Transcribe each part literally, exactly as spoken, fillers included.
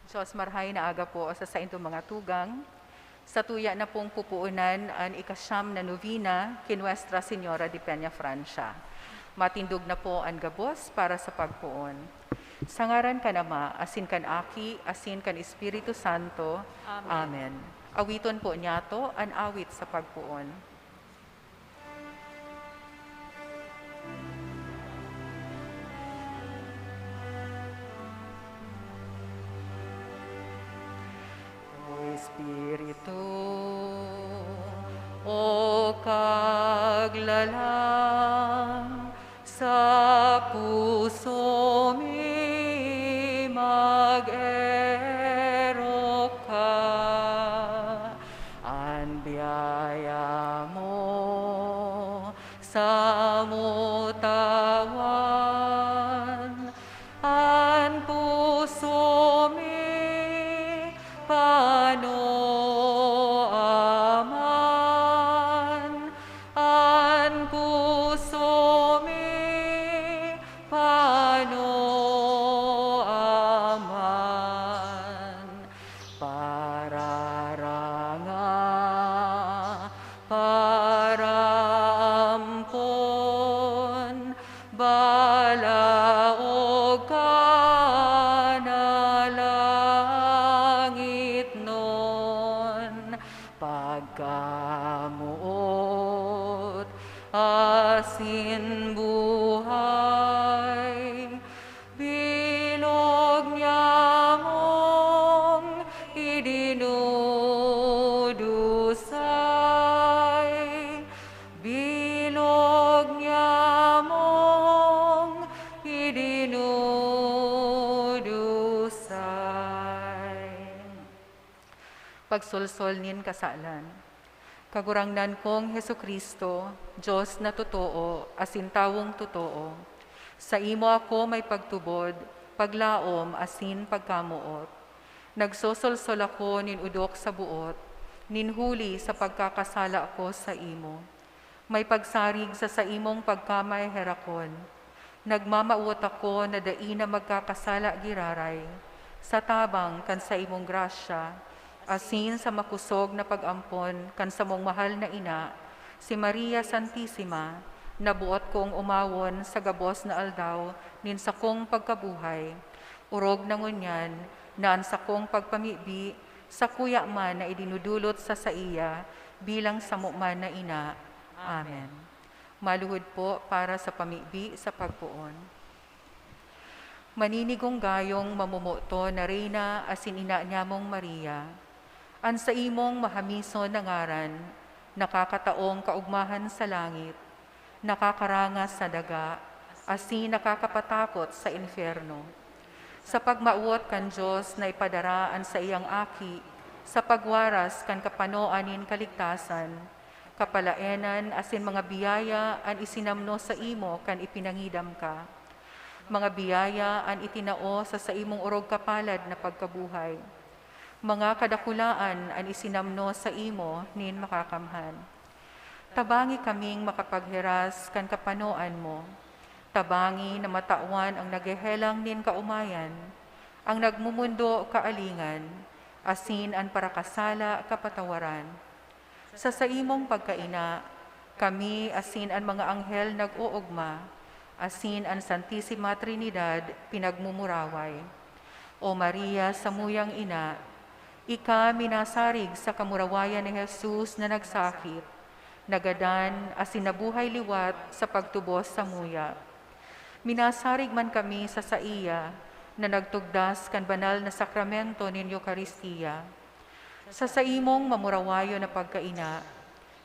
Diyos, marhay na aga po sa saindong mga tugang. Sa tuya na pong pupuunan an ikasyam na novena ki Nuestra Señora de Peña Francia. Matindog na po an gabos para sa pagpoon. Sa ngaran kan Ama, asin kan Aki, asin kan Espiritu Santo. Amen. Amen. Awiton po niyato an awit sa pagpoon. O Espiritu, o Kaglalang, sa puso mi mag-erok ka, an biyaya mo samo tawan, an puso mi panoaman, an puso mi panoaman. Pararanga, paraampon, balaog ka na langitnon, pagkamoot asin buhay, bilog nyamong idinudusay, bilog nyamong idinudusay. Pagsolsol nin kasalan. Kagurangnan kong Jesu-Cristo, Dios na totoo asin tawong totoo, saimo ako may pagtubod, paglaom, asin pagkamoot. Nagsosolsol ako nin odok sa boot, nin huli sa pagkakasala ko saimo. May pagsarig sa saimong pagkamaheherakon. Nagmamawot ako na dai na magkakasala giraray, sa tabang kan saimong grasya, asin sa makosog na pag-ampon kan samong mahal na ina, si Maria Santisima, na boot kong omawon sa gabos na aldaw nin sakong pagkabuhay. Orog na ngunyan na an sakong pagpamibi sakuya man na idinudulot sa saiya bilang samo man na ina. Amen. Maluhod po para sa pamibi sa pagpoon. Maninigong gayong mamomoton na Reyna asin ina niyamong Maria, an saimong mahamison na ngaran nakakataong kaogmahan sa langit, nakakarangas sa daga, asin nakakapatakot sa impyerno. Sa pagmawot kan Dios na ipadara an saiyang Aki sa pagwaras kan kapanoan nin kaligtasan, kapalaenan asin mga biyaya an isinamno saimo kan ipinangidam ka. Mga biyaya an itinao sa saimong orog kapalad na pagkabuhay. Mga kadakulaan an isinamno saimo nin Makakamhan. Tabangi kaming makapagheras kan kapanoan mo. Tabangi na matawan ang naghehelang nin kaomayan, ang nagmomondo kaalingan, asin an parakasala kapatawaran. Sa saimong pagkaina, kami asin an mga anghel nag-oogma, asin an Santisima Trinidad pinagmumuraway. O Maria, samuyang ina, ika minasarig sa kamurawayan ni Jesus na nagsakit, nagadan, asin nabuhay liwat sa pagtubos samuya. Minasarig man kami sa saiya na nagtugdas kan banal na sakramento nin Eukaristia. Sa saimong mamurawayon na pagkaina,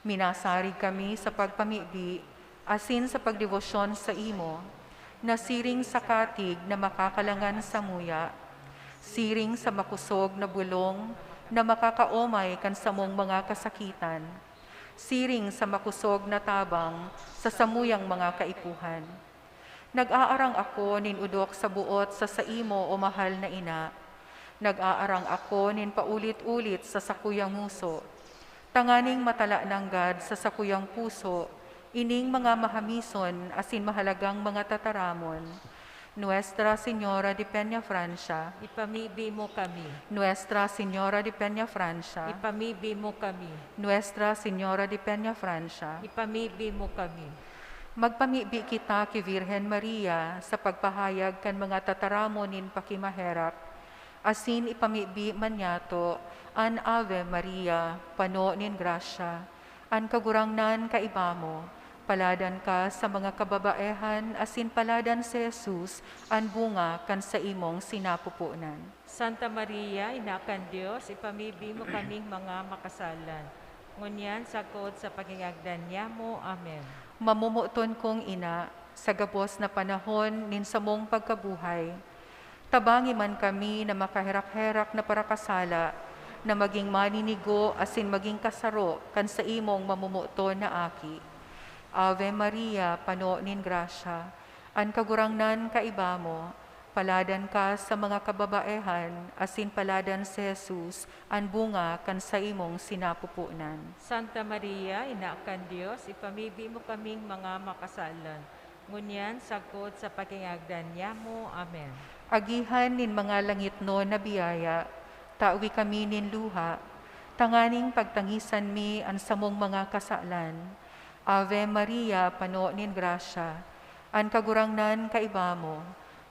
minasarig kami sa pagpamibi asin sa pagdebosyon saimo, na siring sa katig na makakalangan samuya, siring sa makosog na bulong na makakaomay kan samong mga kasakitan, siring sa makosog na tabang sa samuyang mga kaipuhan. Nag-aarang ako nin odok sa boot sa saimo, o mahal na ina. Nag-aarang ako nin paulit-ulit sa sakuyang ngoso, tanganing matala nanggad sa sakuyang puso ining mga mahamison asin mahalagang mga tataramon, Nuestra Señora de Peñafrancia. Ipamibi mo kami. Nuestra Señora de Peñafrancia. Ipamibi mo kami. Nuestra Señora de Peñafrancia. Ipamibi mo kami. Magpamibi kita ki Virgen Maria sa pagpahayag kan mga tataramon nin pakimaherak, asin ipamibi man niyato an Ave Maria, pano nin grasya. An Kagurangnan kaiba mo, paladan ka sa mga kababaehan, asin paladan si Jesus, an bunga kan saimong sinapupunan. Santa Maria, Ina kan Dios, ipamibi mo kaming mga makasalan, ngunyan sagkod sa pagingagdan nyamo. Amen. Mamomoton kong Ina, sa gabos na panahon nin samong pagkabuhay, tabangi man kami na makaherak-herak na parakasala, na maging maninigo asin maging kasaro kan saimong mamomoton na Aki. Ave Maria, pano nin grasya, an Kagurangnan kaiba mo, paladan ka sa mga kababaehan, asin paladan si Jesus, an bunga kan saimong sinapupunan. Santa Maria, Ina kan Dios, ipamibi mo kaming mga makasalan, ngunyan sagkod sa pagingagdan nyamo. Amen. Agihan nin mga langitnon na biyaya, tawi kami nin luha, tanganing pagtangisan mi an samong mga kasalan. Ave Maria, pano nin grasya, an Kagurangnan kaiba mo,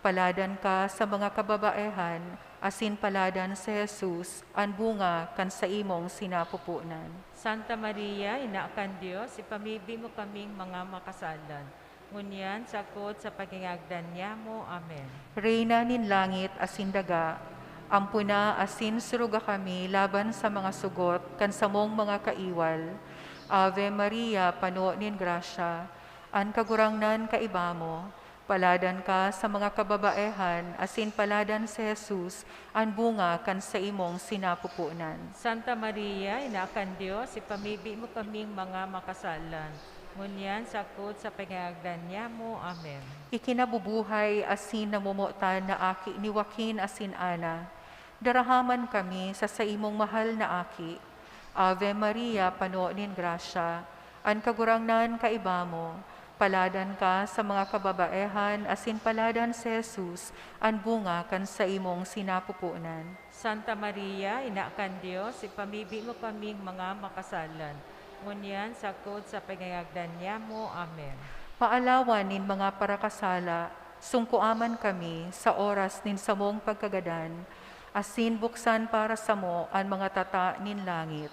paladan ka sa mga kababaehan, asin paladan si Jesus, an bunga kan saimong sinapupunan. Santa Maria, Ina kan Dios, ipamibi mo kaming mga makasalan, ngunyan sagkod sa pagingagdan nyamo. Amen. Reyna nin langit asin daga, ampona asin suruga kami laban sa mga sugot kan samong mga kaiwal. Ave Maria, pano nin grasya, an Kagurangnan kaiba mo, paladan ka sa mga kababaehan, asin paladan si Jesus, an bunga kan saimong sinapupunan. Santa Maria, Ina kan Dios, ipamibi mo kaming mga makasalan, ngunyan sagkod sa pagingagdan nyamo. Amen. Ikinabubuhay asin namomotan na Aki ni Joaquin asin Ana, darahaman kami sa saimong mahal na Aki. Ave Maria, pano nin grasya, an Kagurangnan kaiba mo, paladan ka sa mga kababaehan, asin paladan si Jesus, an bunga kan saimong sinapupunan. Santa Maria, Ina kan Dios, ipamibi mo kaming mga makasalan, ngunyan sagkod sa pagingagdan nyamo. Amen. Paalawan nin mga parakasala, sungkoa man kami sa oras nin samong pagkagadan, asin buksan para samo an mga tata nin langit.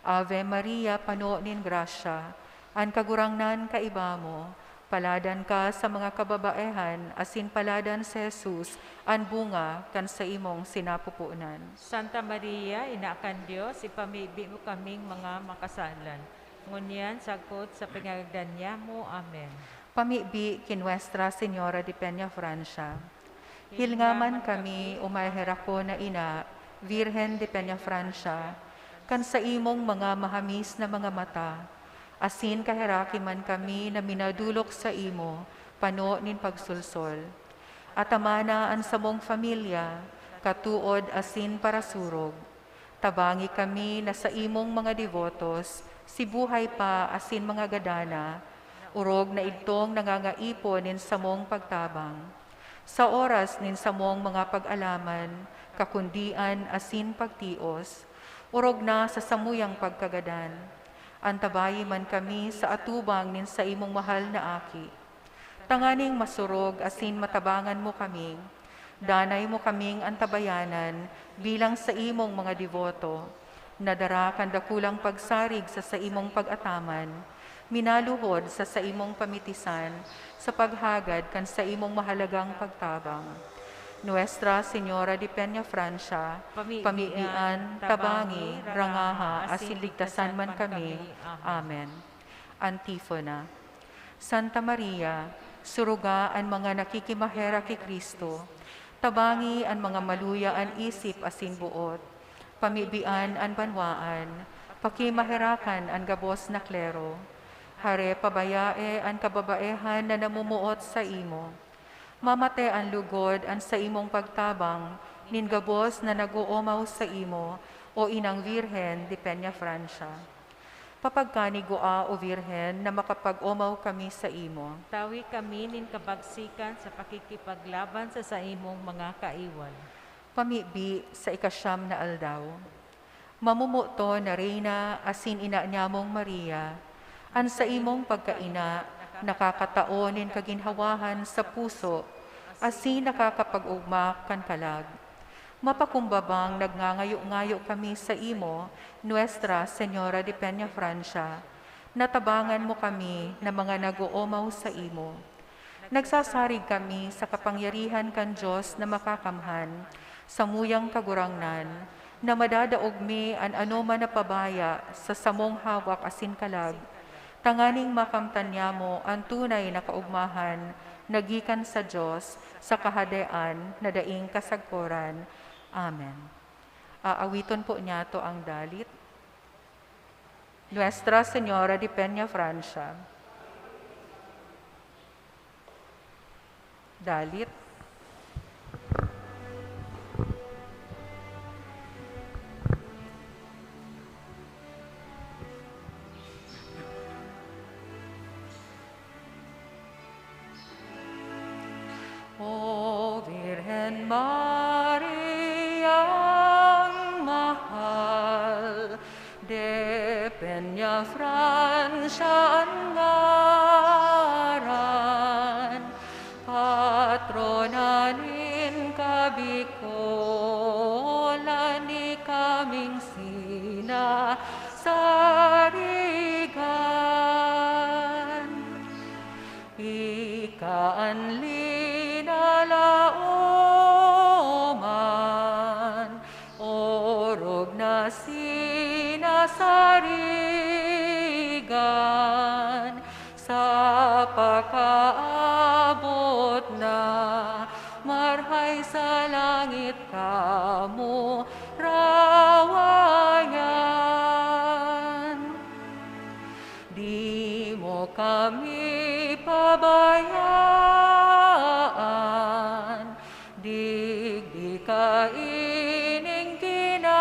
Ave Maria, pano nin grasya, an Kagurangnan kaiba mo, paladan ka sa mga kababaehan, asin paladan si Jesus, an bunga kan saimong sinapupunan. Santa Maria, Ina kan Dios, ipamibi mo kaming mga makasalan, ngunyan sagkod sa pagingagdan nyamo. Amen. Pamibi ki Nuestra Señora de Peñafrancia. Hilnga man kami, o maheherakon na Ina, Virgen de Peñafrancia, kan saimong mga mahamis na mga mata, asin kaheraki man kami na minadolok saimo, pano nin pagsolsol. Atamana an samong pamilya, katood asin parasurog. Tabangi kami na saimong mga debotos, si buhay pa asin mga gadan na, orog na idtong nangangaipon nin samong pagtabang. Sa oras nin samong mga pag-alaman, kakundian asin pagtios, orog na sa samuyang pagkagadan. Antabayi man kami sa atubang nin saimong mahal na Aki, tanganing masurog asin matabangan mo kami. Danay mo kaming antabayanan bilang saimong mga deboto, na dara kan dakulang pagsarig sa saimong pag-ataman, minaluhod sa saimong pamitisan sa paghagad kan saimong mahalagang pagtabang. Nuestra Señora de Peñafrancia, Pamibian, pamibian, tabangi, tabangi, rangaha, rangaha, asin asin ligtasan ligtasan man man kami. Kami. Amen. Amen. Antifona. Soroga an mga nakikimaherak ki Cristo. Tabangi an mga maluya an isip asin boot. Pamibian an banwaan. Pakimaherakan an gabos na klero. Hare pa bayae an kababaehan na namomoot saimo. Mamate an lugod an saimong pagtabang nin gabos na nag-oomaw saimo, o Inang Birhen de Peñafrancia. Papagkanigua, O Virgen, na makapag-omaw kami saimo. Tawi kami nin kabagsikan sa pakikipaglaban sa saimong mga kaiwal. Pamibi sa ikasyam na aldaw. Mamumuto na Reyna asin ina niyamong Maria, an saimong pagkaina nakakatao nin kaginhawahan sa puso asin nakakapag-ogma kan kalag. Mapakumbabang nagngangayo-ngayo kami saimo, Nuestra Señora de Peñafrancia, na tabangan mo kami na mga nag-oomaw saimo. Nagsasarig kami sa kapangyarihan kan Dios na Makakamhan, samuyang Kagurangnan, na madadaog mi an anoman na pabaya sa samong hawak asin kalag, tanganing makamtan niamo an tunay na kaogmahan na gikan sa Dios sa Kahadean na daing kasagkoran. Amen. Aawiton po niyato ang dalit. Nuestra Señora de Peñafrancia. Dalit. O Virgen Mariang mahal, de Peñafrancia an ngaran, patrona nin kabikolan ni kaming sinasarigan. Ika an linalaoman, orog na sinasarigan, sa pakaabot na marhay sa langit kamo rawayan. Di mo kami pabayaan, digdi kaining kinaban,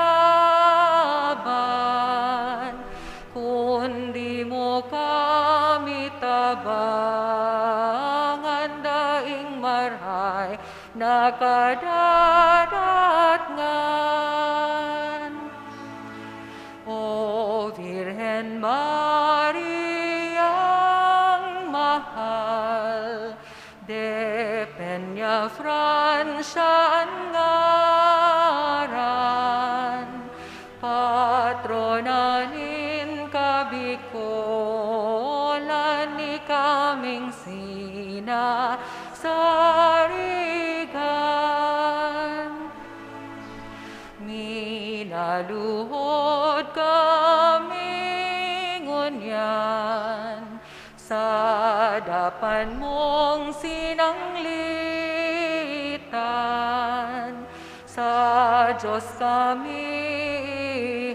kundi mo kami tabangan daing marhay na kadadatngan. O Virgen Mariang mahal, de Peñafrancia an ngaran, patrona nin kabikolan ni kaming sinasarigan. Minaluhod kami ngunyan sa dapan mong sinanglitan. Sa Dios kami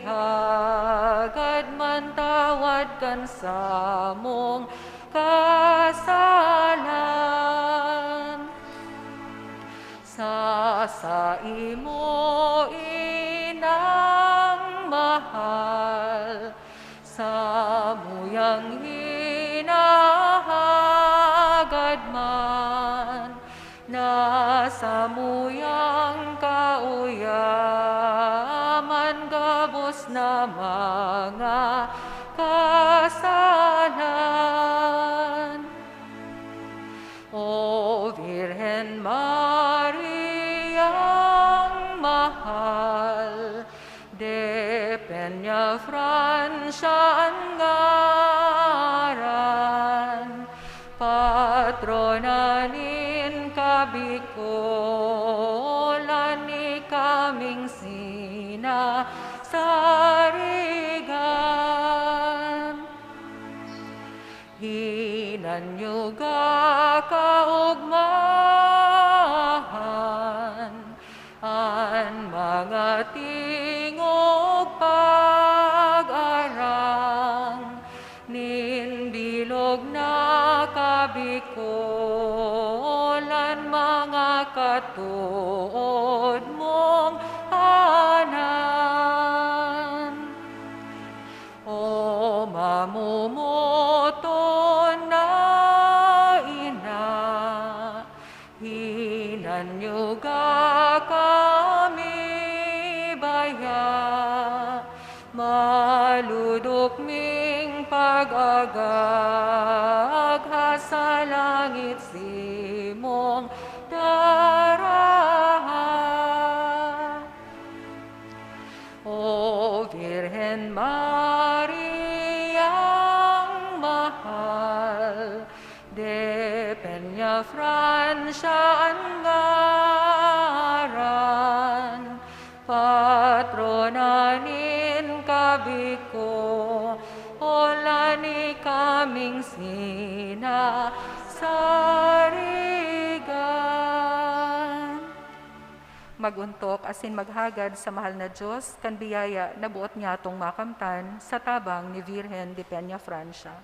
ihagad man tawad kan samong kasalan. Sa saimo inang mahal, samuyang hinahagad man, na samuyang kauyaman gabos na mga kasalan. O Virgen Mariang mahal, de Peñafrancia an ngaran, patrona nin kabikolan ni kaming sinasarigan. Hinanyuga kaogmahan an mga tingog pag-arang nin bilog na kabikolan, mga katood mong anan. O Maludok ming pag-agagha sa langit simong daraha. O Virgen Mariang mahal, de Peñafrancia an ngaran, patrona nin kabikolan ni kaming sinasarigan. Mag-ontok asin maghagad sa mahal na Dios kan biyaya na boot nyatong makamtan sa tabang ni Virgen de Peñafrancia.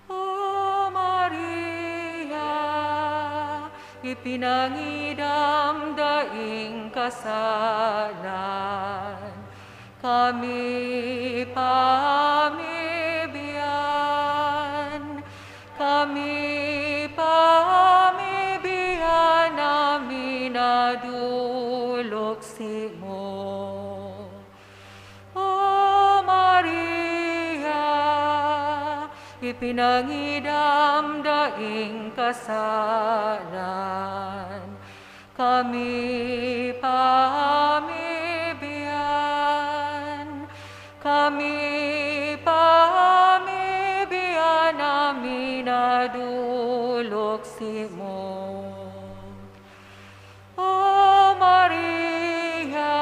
O Maria, ipinangidam daing kasalan, kami pamibiyan, kami pamibiyan na minadolok simo. O Maria, ipinangidam daing kasalan, kami pamibiyan, kami pamibiyan na minadolok simo. O Maria,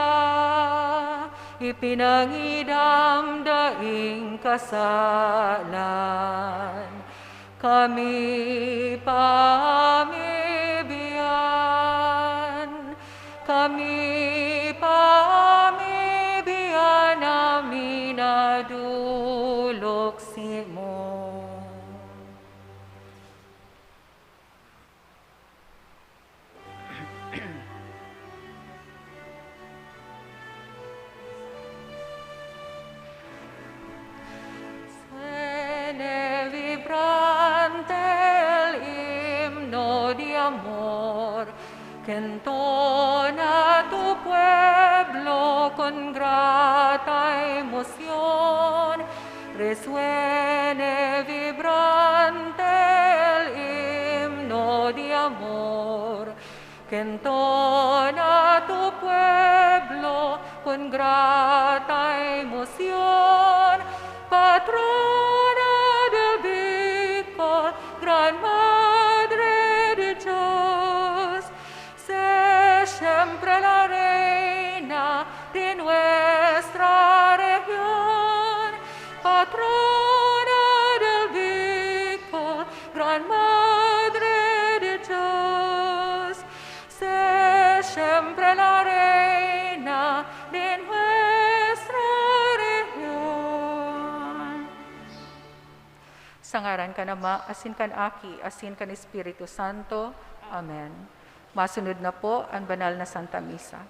ipinangidam daing kasalan, kami pamibiyan, kami pamibiyan na minadolok simo. Suene vibrante el himno de amor, que entona tu pueblo con grata emoción. Resuene vibrante el himno de amor, que entona tu pueblo con grata emoción. Patrona del Bicol, Gran Madre de Dios, sé siempre la reina de nuestra región, patrona del Bicol, Gran Madre de Dios, sé siempre la reina de nuestra región. Sa ngaran kan Ama, asin kan Aki, asin kan Espiritu Santo. Amen. Masunod na po an banal na Santa Misa.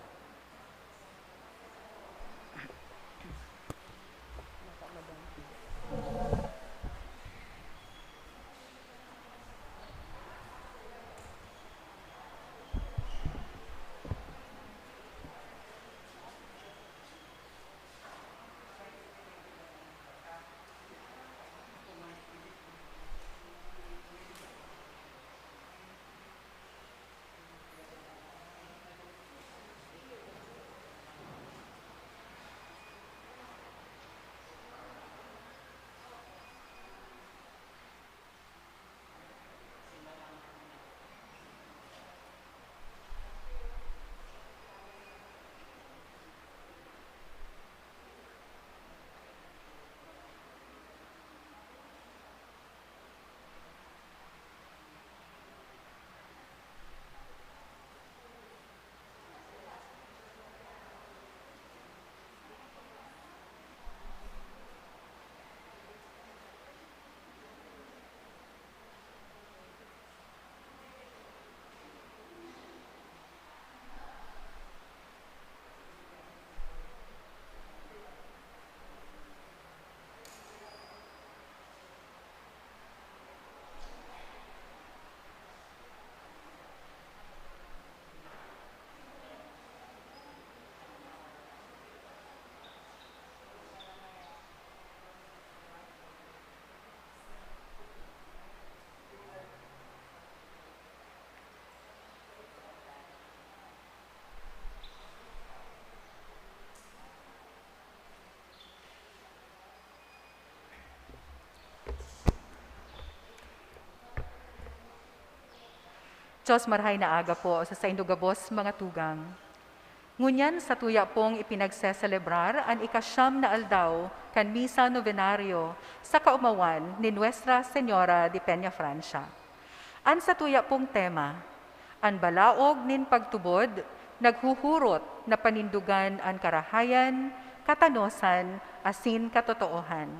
Diyos, marahay na aga po sa saindo gabos, mga tugang. Ngunyan, satuya pong ipinagseselebrar an ikasyam na aldaw kan Misa Novenario sa kaomawan ni Nuestra Señora de Peñafrancia. An satuya pong tema, an balaog nin pagtubod, naghuhurot na panindogan an karahayan, katanosan, asin katotoohan.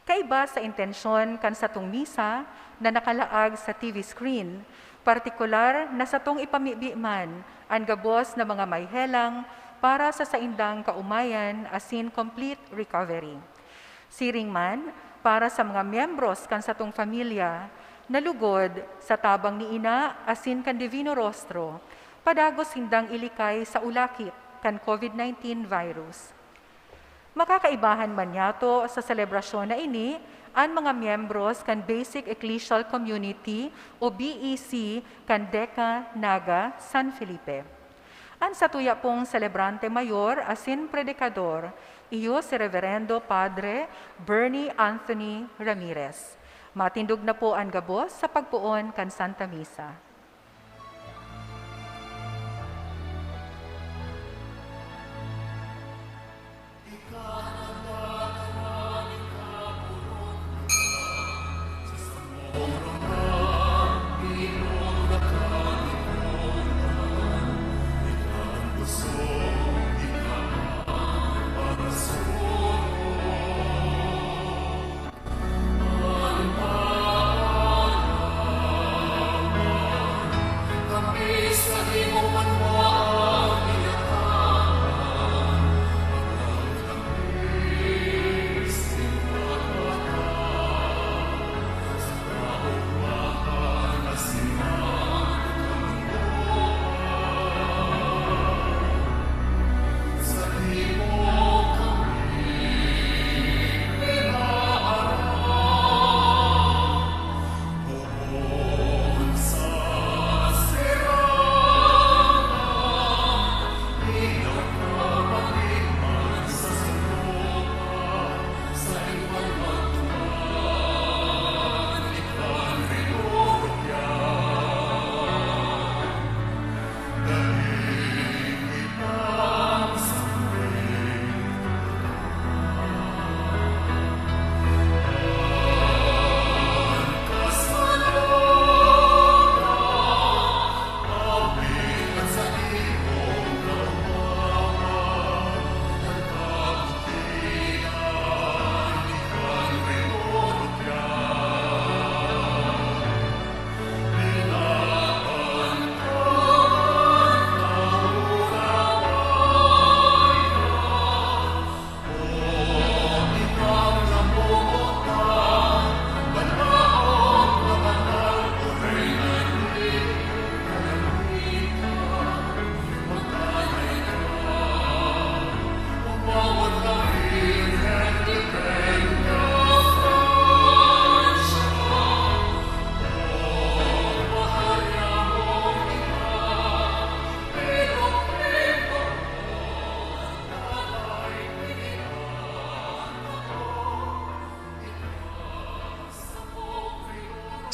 Kaiba sa intensyon kan satong misa na nakalaag sa T V screen, partikular na satong ipamibi man an gabos na mga may helang para sa saindang kaomayan asin complete recovery. Siring man, para sa mga miyembros kan satong pamilya na lugod sa tabang ni Ina asin kan Divino Rostro, padagos sindang ilikay sa ulakit kan COVID nineteen virus. Makakaibahan man niyato sa selebrasyon na ini an mga miyembros kan Basic Ecclesial Community o B E C kan DECA Naga San Felipe. An satuya pong selebrante mayor asin predikador, iyo si Reverendo Padre Bernie Anthony Ramirez. Matindog na po an gabos sa pagpoon kan Santa Misa.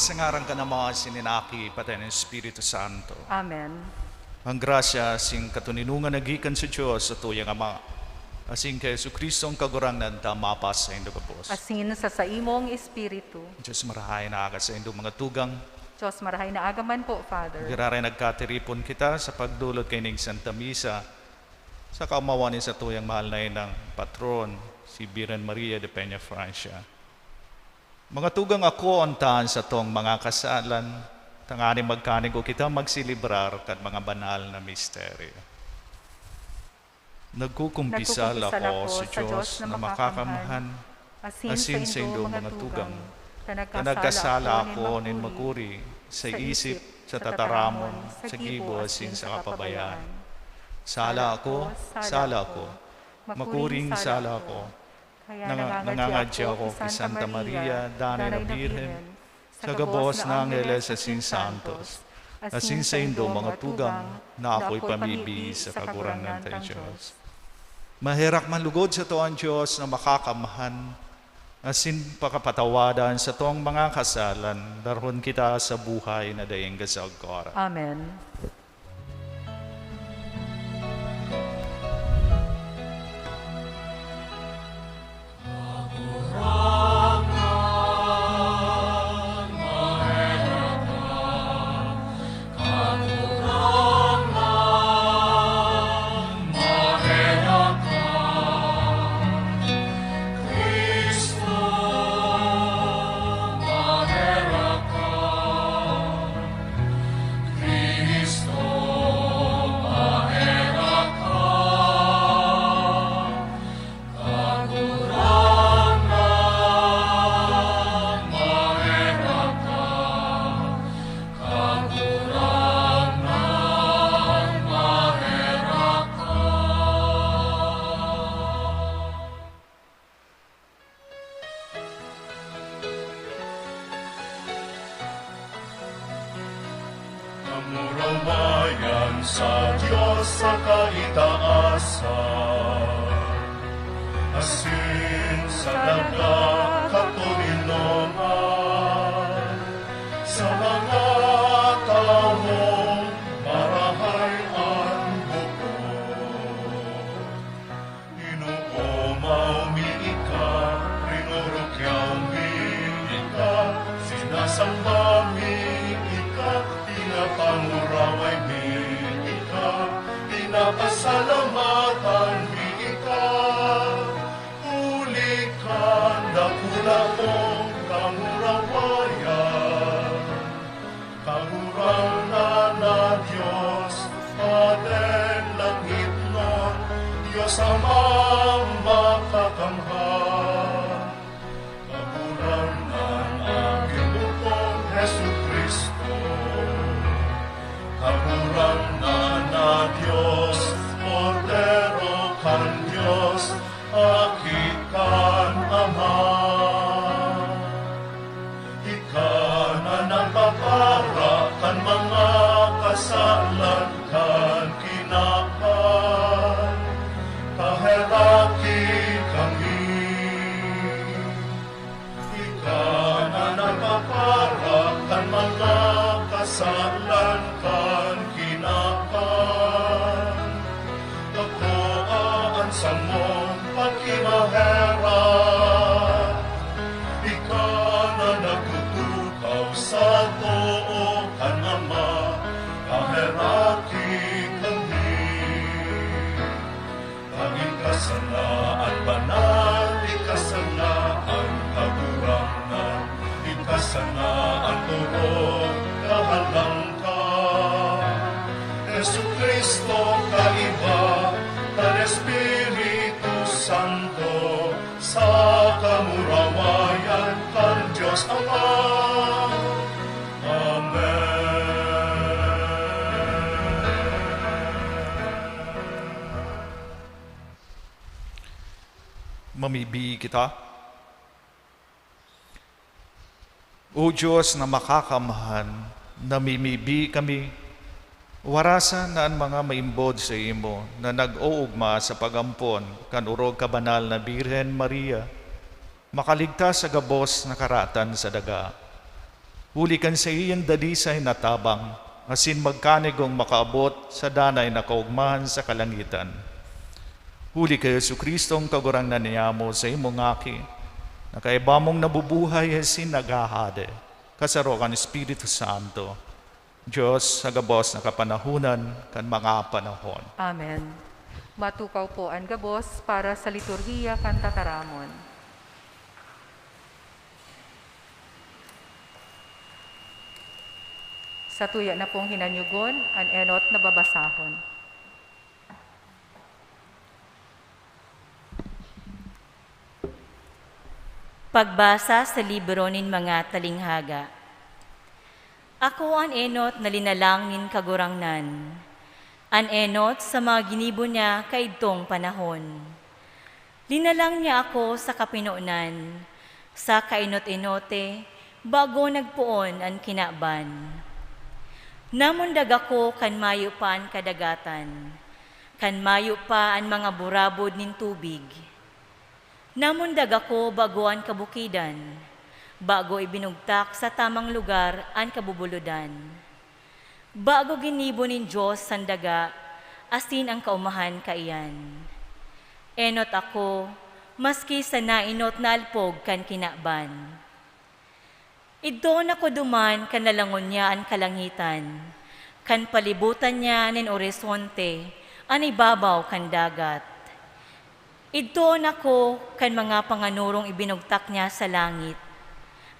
Sa ngaran kan Ama, asin nin Aki, pati nin Espiritu Santo. Amen. Ang grasya asin katoninongan na gikan sa Dios, satuyang Ama, asin ki Jesu-Cristo, ang Kagurangnan ta, mapasaindo gabos. Asin sa saimong espiritu. Diyos marahay na aga saindo, mga tugang. Diyos marahay na aga man po, Father. Giraray nagkatiripon kita sa pagdolot kaining Santa Misa sa kaomawan ni satuyang mahal na inang patron, si Birhen Maria de Peñafrancia. Mga tugang, akoon ta an satong mga kasalan, tanganing magkanigo kita magselebrar kan mga banal na misteryo. Nagkukumpisal ako sa Dios na makakamhan, asin saindo, mga tugang, ta nagkasala ako nin makuri sa isip, sa tataramon, sa gibo, asin sa kapabayaan. Sala ako, sala ako, makuring sala ako. Kaya nanga-, nangangadya ako ki Santa Maria, Danay na Birhen, sa gabos na angheles asin santos, asin saindo, mga tugang, na akoy pamibi sa Kagurangnan tang Dios. Maherak man lugod sato an Dios na makakamhan, asin pakapatawadan satong mga kasalan, darhon kita sa buhay na daing kasagkoran. Amen. Kamurawayan sa Dios sa kaitaasan, asin sa daga katoninongan, sa mga tawong marahay an buko. Inoomaw mi ika, rinurukyaw mi ika, sinasamba mi ika, pinapanguraway mi ika, pinapasalamatan mi ika, huli kan dakula mong kamurawayan. Kagurangnan na Dios, Pader langitnon, Dios Amang makakamhan. Kagurangnan na Ginoo kong Jesu-Cristo. Kagurangnan na Dios, Kordero kan Dios, Aki kan Ama. Ika na nagpapara kan mga kasalan kan kinaban, kaheraki kami. Ika na nagpapara kan mga kasalan kan kinaban, kakoa an samong pakimaherak. Ika na nagtutukaw sa too kan Ama, kaheraki kami. Ika sana an banal, ika sana an kagurangnan, ika sana an orog, kahalangkaw. Jesu-Cristo, kaiba kan Espiritu Santo, sa kamurawayan kan Dios Ama. Amen. Mamibi kita. O Dios na makakamhan, namimibi kami, warasan na an mga maimbod saimo na nag-oogma sa pag-ampon kan orog ka banal na Birhen Maria, makaligtas sa gabos na karatan sa daga. Huli kan saiyang dalisay na tabang, asin magkanigong makaabot sa danay na kaogmahan sa kalangitan. Huli ki Jesu-Cristo, an Kagurangnan niyamo, saimong Aki, na kaiba mong nabubuhay asin naghahade, kasaro kan Espiritu Santo, Dios sa gabos na kapanahonan kan mga panahon. Amen. Matukaw po an gabos para sa liturhiya kan tataramon. Satuya na pong hinanyugon an enot na babasahon. Pagbasa sa libro nin mga talinghaga. Ako an enot na linalang nin Kagurangnan, an enot sa mga ginibo niya kaidtong panahon. Linalang niya ako sa kapinonan, sa kaenot-enote, bago nagpoon an kinaban. Namundag ako kan mayo pa an kadagatan, kan mayo pa an mga burabod nin tubig. Namundag ako bago an kabukidan, bago ibinugtak sa tamang lugar an kabubuludan. Bago ginibo nin Dios an daga, asin an kaomahan kaiyan. Enot ako, maski sa naenot na alpog kan kinaban. Idtoon ako duman kan lalangon niya an kalangitan, kan palibutan niya nin orisonte an ibabaw kan dagat. Idtoon ako kan mga panganorong ibinugtak niya sa langit,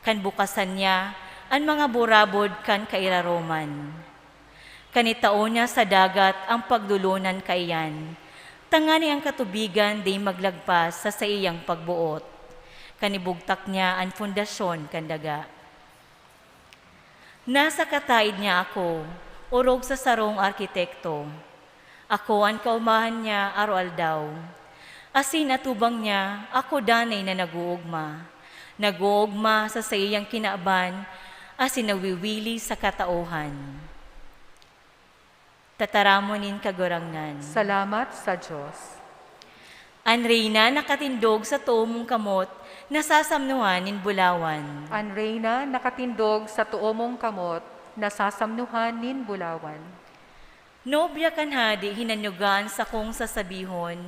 kan bukasan niya an mga burabod kan kairaroman. Kan itao niya sa dagat an pagdulonan kaiyan, tanganing an katubigan di maglagpas sa saiyang pagboot, kan ibugtak niya an pundasyon kan daga. Nasa kataed niya ako, orog sa sarong arkitekto. Ako an kaomahan niya aroaldaw. Asin atubang niya ako danay na nag-oogma. Nag-oogma sa saiyang kinaban, asin nawiwili sa kataohan. Tataramon nin Kagurangnan. Salamat sa Dios. An Reyna nakatindog sa too mong kamot, nasasamnohan nin bulawan. An Reyna nakatindog sa too mong kamot, nasasamnohan nin bulawan. Nobya kan hade, hinanyuga an sakong sasabihon,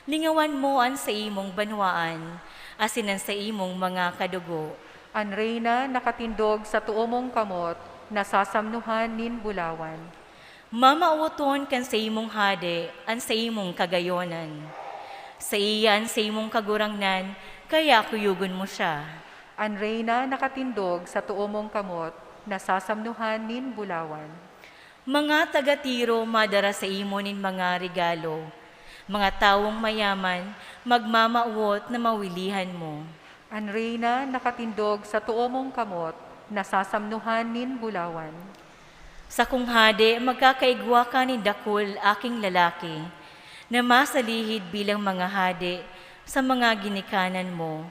lingawan mo an saimong banwaan, asin an saimong mga kadugo. An Reyna nakatindog sa too mong kamot, nasasamnohan nin bulawan. Mamawoton kan saimong hade an saimong kagayonan. Saiya an saimong kagurangnan, kaya kuyogon mo siya. An Reyna nakatindog sa too mong kamot, nasasamnohan nin bulawan. Mga taga Tiro madara saimo nin mga regalo. Mga tawong mayaman, magmamawot na mawilihan mo. An Reyna nakatindog sa too mong kamot, nasasamnohan nin bulawan. Sakong hade, magkakaigwa ka nin dakul, aking lalaki, na masalihid bilang mga hade sa mga ginikanan mo,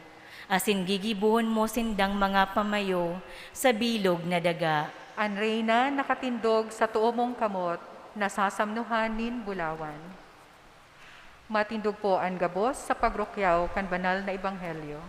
asin gigibohon mo sindang mga pamayo sa bilog na daga. An Reyna nakatindog sa too mong kamot, nasasamnohan nin bulawan. Matindog po an gabos sa pagrukyaw kan banal na ebanghelyo.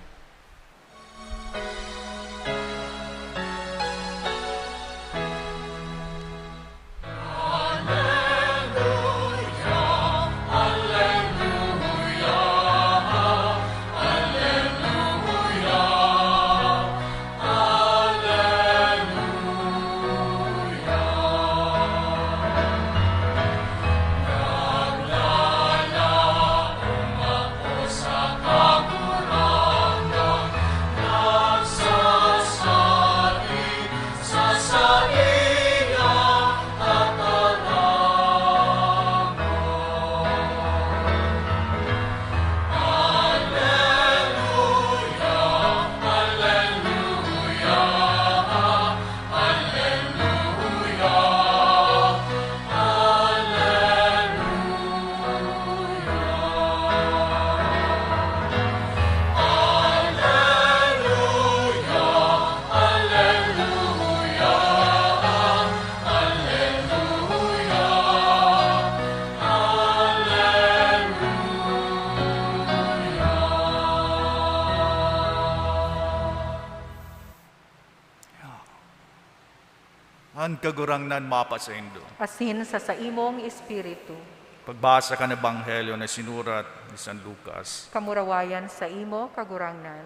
An Kagurangnan mapasaindo. Asin sa saimong espiritu. Pagbasa kan Ebanghelyo na sinurat ni San Lucas. Kamurawayan saimo, Kagurangnan.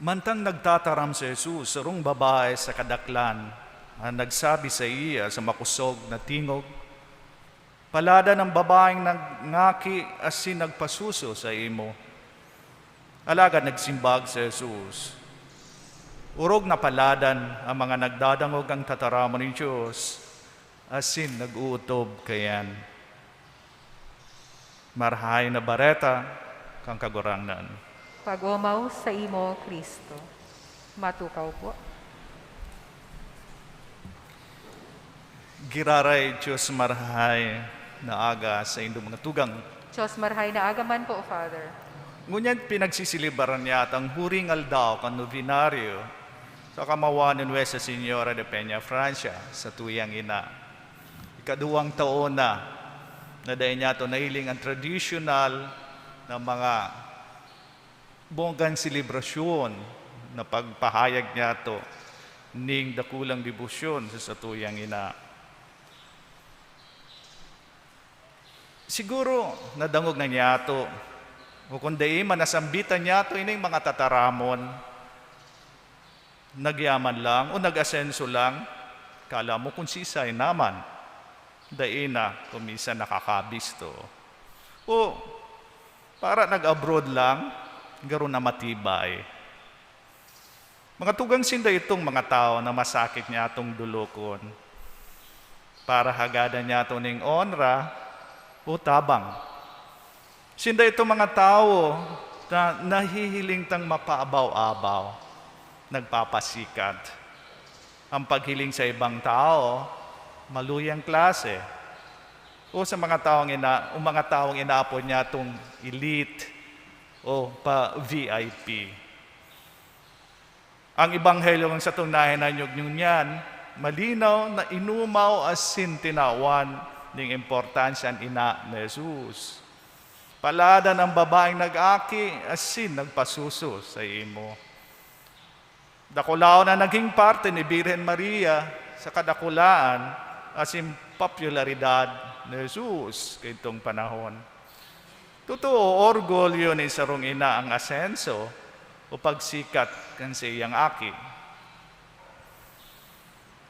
Mantang nagtataram si Jesus, sarong babae sa kadaklan an nagsabi saiya sa makosog na tingog, "Paladan an babaeng nangaki asin nagpasuso saimo." Alagad nagsimbag si Jesus, "Orog na paladan an mga nagdadangog kan tataramon nin Dios asin nag-ootob kaiyan." Marahay na Bareta kan Kagurangnan. Pag-omaw saimo, Cristo. Matukaw po. Giraray Dios, marahay na aga saindo mga tugang. Dios, marahay na aga man po, Father. Ngunyan pinagsiselebraran niya an huring aldaw kan nobenaryo Sa kamawan ni Nuestra Señora de Peña Francia, sa tuyang ina. Ikaduwang taon na, na dai niyato nahiling ang tradisyonal na mga bonggang selebrasyon na pagpahayag niyato ning dakulang debosyon sa satuyang ina. Siguro nadangog na niyato, o kun dai man, nasambitan niyato ining mga tataramon. Nagyaman lang o nag-asenso lang, kala mo kun siisay naman. Dai na kun minsan nakakabisto. O para nag-abroad lang, garo na matibay. Mga tugang, sinda itong mga tawo na masakit niya atong dolokon, para hagadan niyato ning onra o tabang. Sinda itong mga tawo na nahihiling tang mapaabaw-abaw, nagpapasikat. Ang paghiling sa ibang tawo, maluyang klase. O sa mga tawong ina-, o mga tawong inaapod niyatong elite o pa V I P. Ang ebanghelyo kan satong nahinanyog ngunyan, malinaw na inumaw asin tinawan ning importansya an ina ni Jesus. Paladan an babaeng nag-aki asin nagpasuso saimo. Dakulaon an naging parte ni Birhen Maria sa kadakulaan asin popularidad ni Jesus kaidtong panahon. Totoo, orgulyo nin sarong ina ang asenso o pagsikat kan saiyang aki.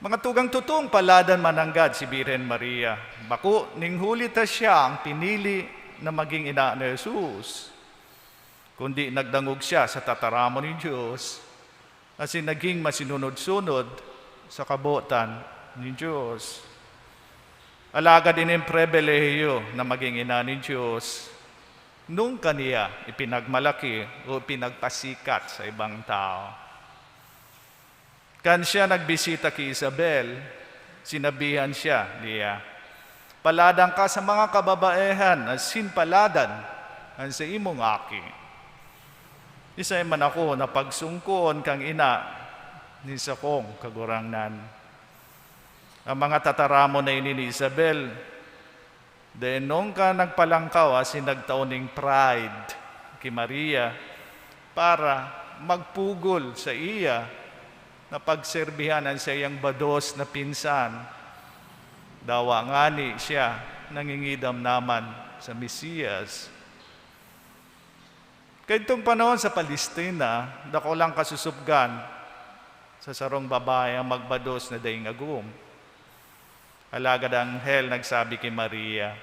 Mga tugang, totoong paladan man nanggad si Birhen Maria, bako nin huli ta siya ang pinili na magin ina ni Jesus, kundi nagdangog siya sa tataramon nin Dios, asin nagin masinunod-sunod sa kabotan nin Dios. Alagad ining pribilehiyo na magin ina nin Dios, nunka niya ipinagmalaki o ipinagpasikat sa ibang tawo. Kan siya nagbisita ki Isabel, sinabihan siya niya, "Paladan ka sa mga kababaehan, asin paladan an saimong aki." Isay man ako na pagsungkoon kan ina nin sakong Kagurangnan. Ang mga tataramon na ini ni Isabel, dai nunka nagpalangkaw asin nagtao nin pride ki Maria para magpugol saiya na pagserbihan an saiyang bados na pinsan. Dawa ngani siya nangingidam naman sa Mesiyas. Kaidtong panahon sa Palestina, dakulang kasusubgan sa sarong babae ang magbados na daing agom. Alagad an anghel nagsabi ki Maria,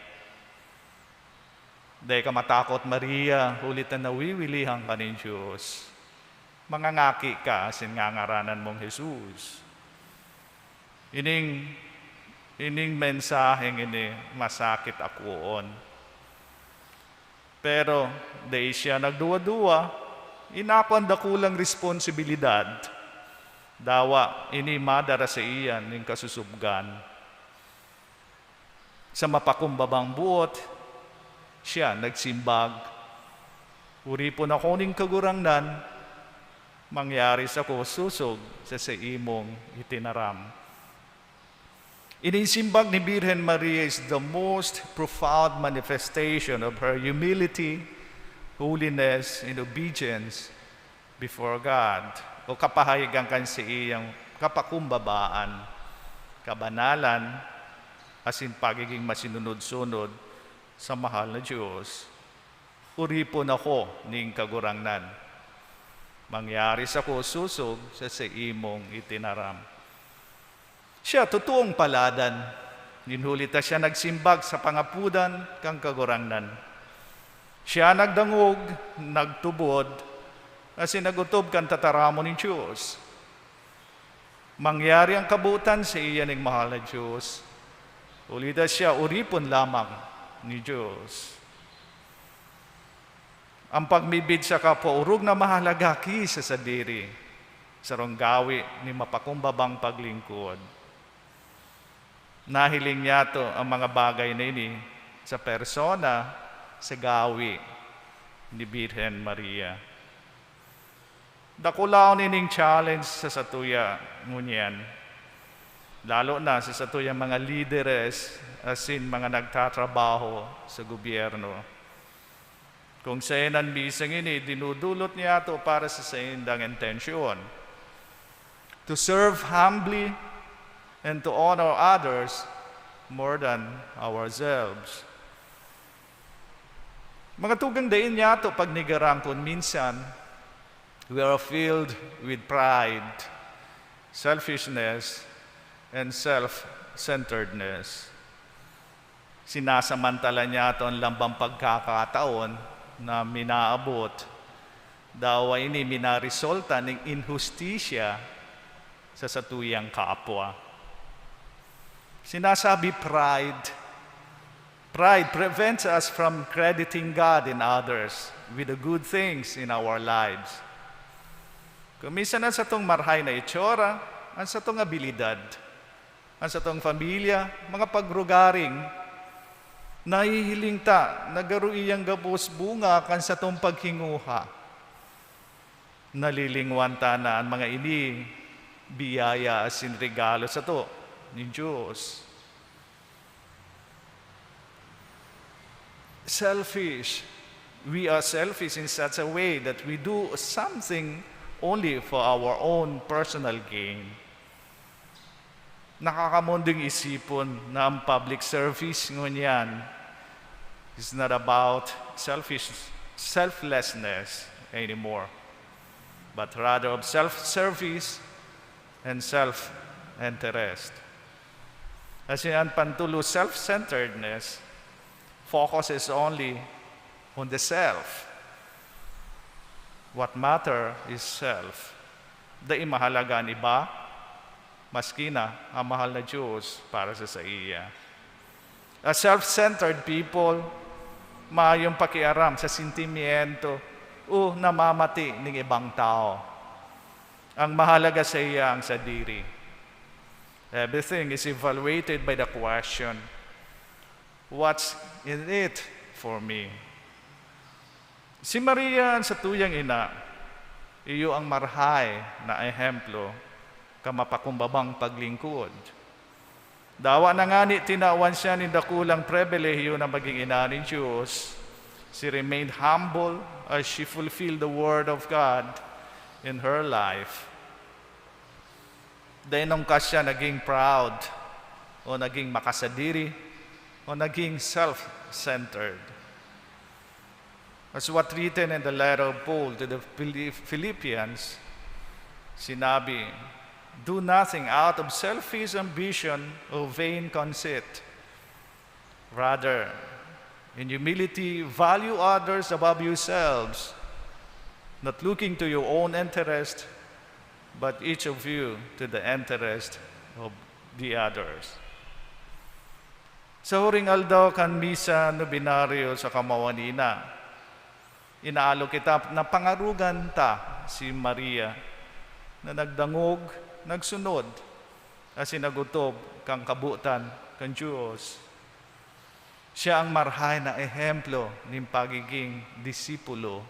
"Dai ka matakot, Maria, huli ta nawiwilihan ka nin Dios. Mangangaki ka asin ngangaranan mong Jesus." Ining, ining mensaheng ini masakit akoon. Pero dai siya nagduwa-duwa, inako an dakulang responsibilidad. Dawa ini madara saiya nin kasusubgan. Sa mapakumbabang boot, siya nagsimbag, "Oripon ako nin Kagurangnan, mangyari sako sosog sa saimong itinaram." Ining simbag ni Birhen Maria is the most profound manifestation of her humility, holiness, and obedience before God, o kapahayagan kan saiyang kapakumbabaan, kabanalan, asin pagiging masinunod-sunod sa mahal na Dios. "Oripon ako nin Kagurangnan. Mangyari sako sosog sa saimong itinaram." Siya totoong paladan, nin huli ta siya nagsimbag sa pangapodan kan Kagurangnan. Siya nagdangog, nagtubod, asin nag-otob kan tataramon nin Dios. Mangyari an kabotan saiya nin mahal na Dios, huli ta siya oripon lamang nin Dios. Ang pagmibid sa kapwa orog na mahalaga ki sa sadiri, sarong gawi nin mapakumbabang paglingkod. Nahiling niyato ang mga bagay na ini sa persona, sa gawi ni Birhen Maria. Dakulaon ining challenge sa satuya ngunyan, lalo na sa satuyang mga lideres asin mga nagtatrabaho sa gobyerno. Kung saen an misang ini dinudulot niyato para sa saindang intensyon, to serve humbly and to honor others more than ourselves. Mga tugang, dai niyato pagnegarang kun minsan we are filled with pride, selfishness, and self-centeredness. Sinasamantala niyato an lambang pagkakataon na minaabot, dawa ini minaresulta nin inhustisya sa satuyang kapwa. Sinasabi pride, pride prevents us from crediting God and others with the good things in our lives. Kung minsan an satong marhay na itsura, an satong abilidad, an satong pamilya, mga pagrugaring, nahihiling ta na garo iyang gabos bunga kan satong paghinguha. Nalilingwan ta na an mga ini biyaya asin regalo sato nin Dios. Selfish. We are selfish in such a way that we do something only for our own personal gain. Nakakamundong isipon na ang public service ngunyan is not about selfish, selflessness anymore, but rather of self-service and self-interest. Asin an pantulo, self-centeredness, focuses only on the self. What matter is self. Dai mahalaga an iba, maski na ang mahal na Diyos para sa saiya. A self-centered people, mayong pakiaram sa sentimiento o namamati ning ibang tao. Ang mahalaga saiya ang sadiri. Everything is evaluated by the question, "What's in it for me?" Si Maria, an satuyang ina, iyo ang marhay na ehemplo kan mapakumbabang paglingkod. Dawa na ngani tinawan siya nin dakulang pribilehiyo na magin ina nin Dios, she remained humble as she fulfilled the word of God in her life. Dai nungkas siya naging proud, o naging makasadiri, o naging self-centered. As what written in the letter of Paul to the Philip-, Philippians, sinabi, "Do nothing out of selfish ambition or vain conceit. Rather, in humility, value others above yourselves, not looking to your own interest, but each of you to the interest of the others." Sa huring aldaw kan misa nobenaryo sa kamawan ni Ina, inaalok kita na pangarogan ta si Maria na nagdangog, nagsunod, asin nag-otob kan kabotan kan Dios. Siya ang marhay na ehemplo nin pagiging disipulo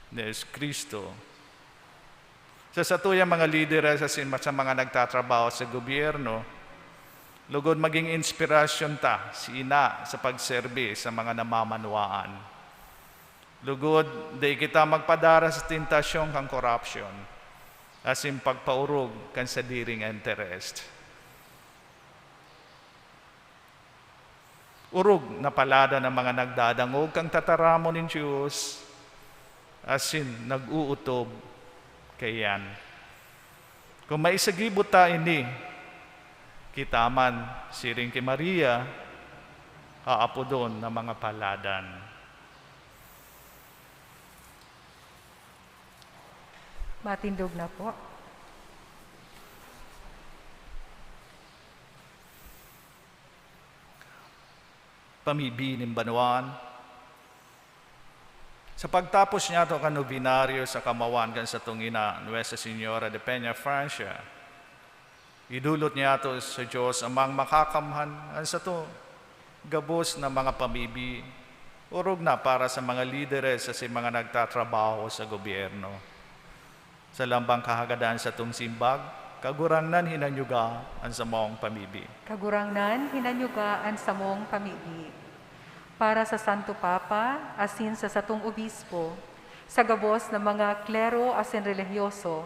ni Jesu-Cristo. Sa satuyang mga lideres asin sa mga nagtatrabaho sa gobyerno, lugod magin inspirasyon ta si Ina sa pagserbi sa mga namamanwaan. Lugod, dai kita magpadara sa tentasyon kan korapsyon asin pagpaorog kan sadiring interest. Orog na paladan an mga nagdadangog kan tataramon nin Dios asin nag-ootob kaiyan. Kun maisagibo ta ini, kita man, siring ki Maria, aapodon na mga paladan. Matindog na po. Pamibi nin banwaan. Sa pagtapos niyato kan nobenaryo sa kamawan kan satong ina, Nuestra Señora de Peñafrancia, idolot niyato sa Dios Amang Makakamhan an sato gabos na mga pamibi, Orog na para sa mga lideres asin mga nagtatrabaho sa gobyerno. Sa lambang kahagadan satong simbag, Kagurangnan, hinanyuga an samong pamibi. Kagurangnan, hinanyuga an samong pamibi. Para sa Santo Papa asin sa satong Obispo, sa gabos na mga klero asin relihiyoso,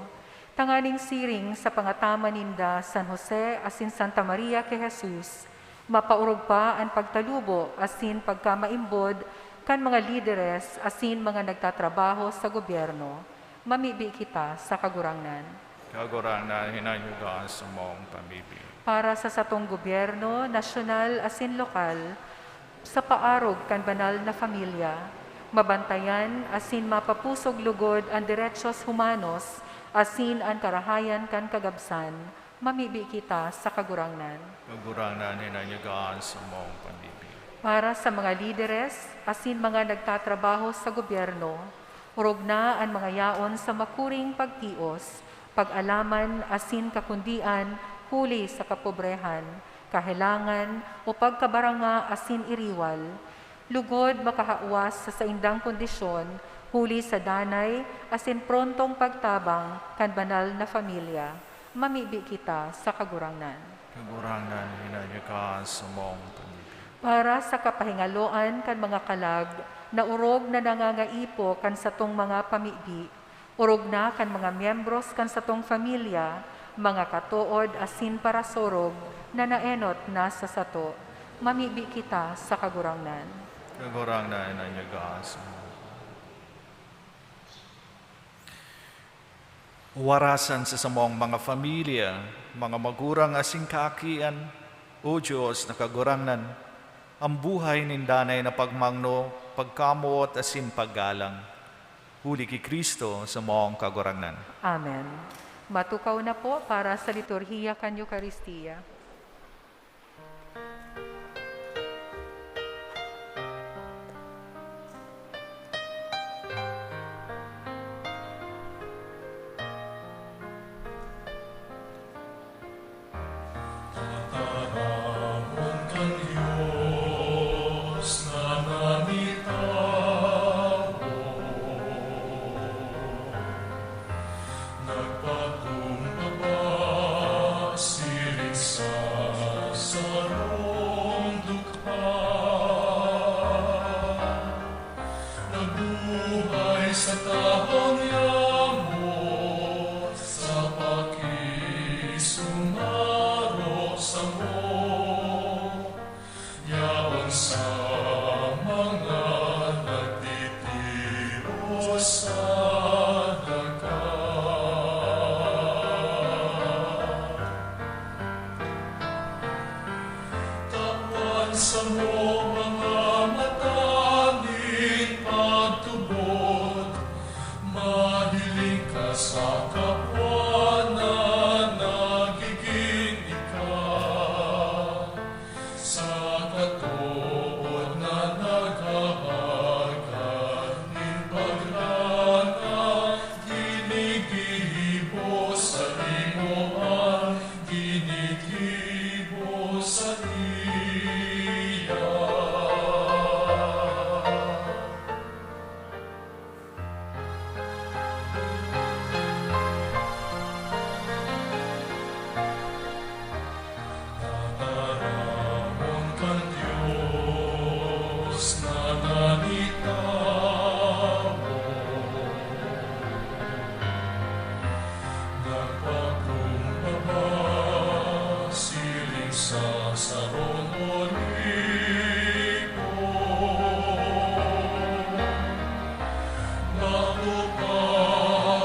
tanganing siring sa pangataman ninda San Jose asin Santa Maria ki Jesus, mapaorog pa an pagtalubo asin pagkamaimbod kan mga lideres asin mga nagtatrabaho sa gobyerno. Mamibi kita sa Kagurangnan. Kagurangnan, hinanyuga an samong pamibi. Para sa satong gobyerno, nasyonal asin lokal, sa paarog kan banal na familia, mabantayan asin mapapusog lugod an derechos humanos asin an karahayan kan kagabsan, mamibi kita sa Kagurangnan. Kagurangnan, hinanyuga an samong pamibi. Para sa mga lideres asin mga nagtatrabaho sa gobyerno, orog na an mga yaon sa makuring pagtios, pag-alaman asin kakundian huli sa kapobrehan, kahelangan o pagkabaranga asin iriwal, lugod makahawas sa saindang kondisyon huli sa danay asin prontong pagtabang kan banal na familia. Mamibi kita sa Kagurangnan. Kagurangnan, hinanyuga an samong pamibi. Para sa kapahingaloan kan mga kalag na orog na nangangaipo kan satong mga pamibi, orog na kan mga miyembros kan satong pamilya, mga katood asin parasurog na naenot na sa sato. Mamibi kita sa Kagurangnan. Kagurangnan, hinanyuga an samong. Warasan sa samong mga pamilya, mga magurang asin kaakian, O Dios na Kagurangnan, an buhay nin danay na pagmangno, pagkamoot asin paggalang. Huli ki Cristo, samong Kagurangnan. Amen. Matukaw na po para sa liturhiya kan Eukaristia. Tataramon kan Dios na nanitawo, nagpakumbaba siring sa sarong dukha, nabuhay sa tahong yaon sa pakisumaro samo. Yaon sa mga nagtitiro sa daga. Tawan samo mga mata nin pagtubod, mahiling ka sa kapwa na nagigin ika. Sa katood na naghahagad nin pagrana, ginigibo saimo an ginigibo saiya. Tataramon kan Dios na nanitawo, nagpakumbaba siring sa sarong olibo. Bago pa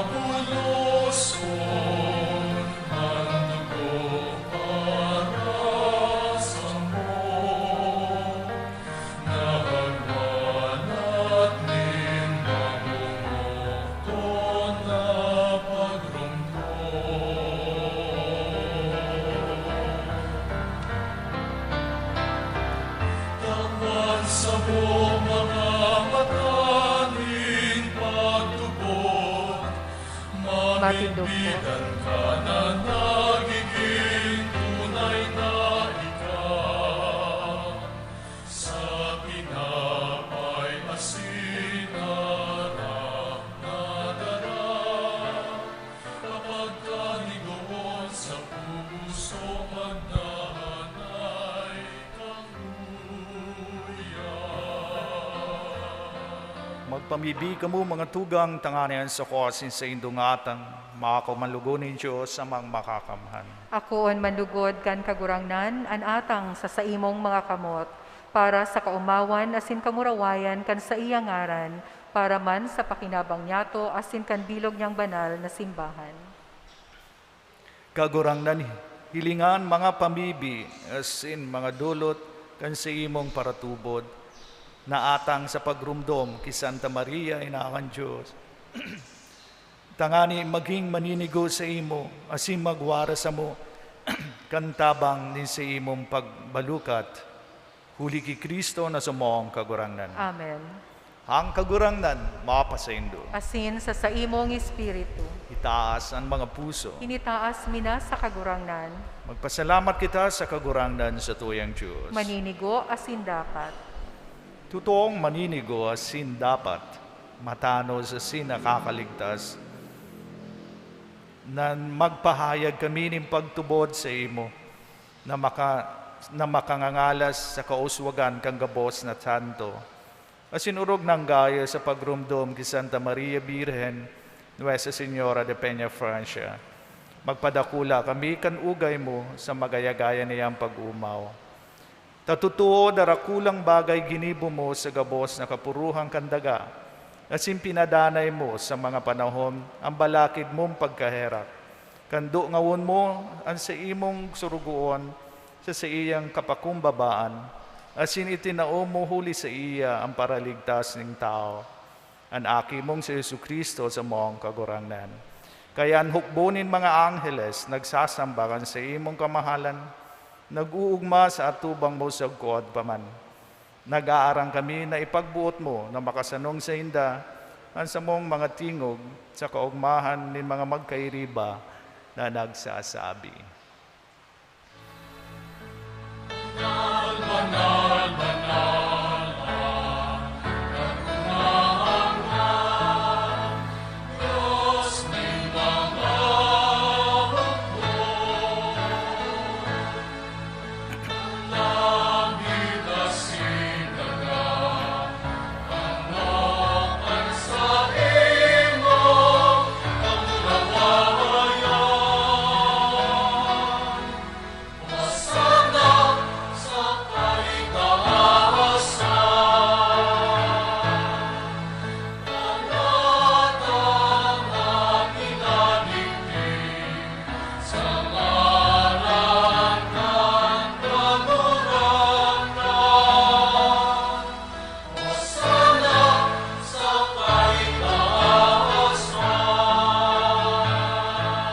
buloson an dugo para samo, nagwalat nin mamumukton na pagromdom. Tawan samo mga mata nin pagtubod, Matindog po. Mamindidan ka na nagiging tunay na ika. Sa tinapay Pamibi kamo, mga tugang, tanganing an sako asin saindong atang, makakumanlugo nin Dios Amang Makakamhan. Akoon manlugod kan Kagurangnan an atang sa saimong mga kamot, para sa kaomawan asin kamurawayan kan saiyang ngaran, para man sa pakinabang niyato asin kan bilog niyang banal na simbahan. Kagurangnan, hilinga an mga pamibi asin mga dolot kan saimong paratubod, na atang sa pagromdom ki Santa Maria, Ina kan Dios, tangani magin maninigo saimo asin magwara samo kan tabang nin saimong pagbalukat. Huli ki Cristo na samong Kagurangnan. Amen. An Kagurangnan mapasaindo. Asin sa saimong espiritu. Itaas an mga puso. Initaas mi na sa Kagurangnan. Magpasalamat kita sa Kagurangnan, satuyang Dios. Maninigo asin dapat. Totoong maninigo asin dapat, matanos asin nakakaligtas, na magpahayag kami nin pagtubod saimo, na maka-, na makangangalas sa kauswagan kan gabos na santo, asin orog nang gayo sa pagromdom ki Santa Maria Birhen, Nuestra Señora de Peña Francia. Magpadakula kami kan ugay mo sa magaya-gaya niyang pag-omaw. Ta totoo, darakulang bagay ginibo mo sa gabos na kapuruhan kan daga, asin pinadanay mo sa mga panahon an balakid mong pagkaherak. Kando ngawon mo an saimong sorogoon sa saiyang kapakumbabaan, asin itinao mo huli saiya an paraligtas nin tawo, an Aki mong si Jesu-Cristo, samong Kagurangnan. Kaya an hukbo nin mga angheles nagsasamba kan saimong kamahalan, nag-oogma sa atubang mo sagkod pa man. Nag-aarang kami na ipagboot mo na makasanong sainda an samong mga tingog sa kaogmahan nin mga magkairiba na nagsasabi.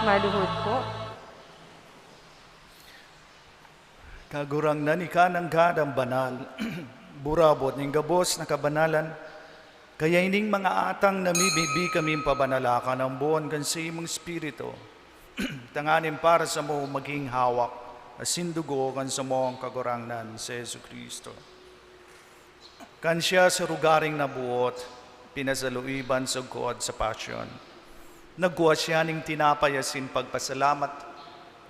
Maluhod po. Kagurangnan, ika nanggad an banal, burabot nin gabos na kabanalan, kaya ining mga atang namibibi kaming pabanalakan an boon kan saimong Espiritu, tanganing para samo magin hawak asin dugo kan samong Kagurangnan, si Jesu-Cristo. Kan siya sa rogaring naboot, pinasaluiban sagkod sa pasyon, nagkua siya nin tinapay asin pagpasalamat,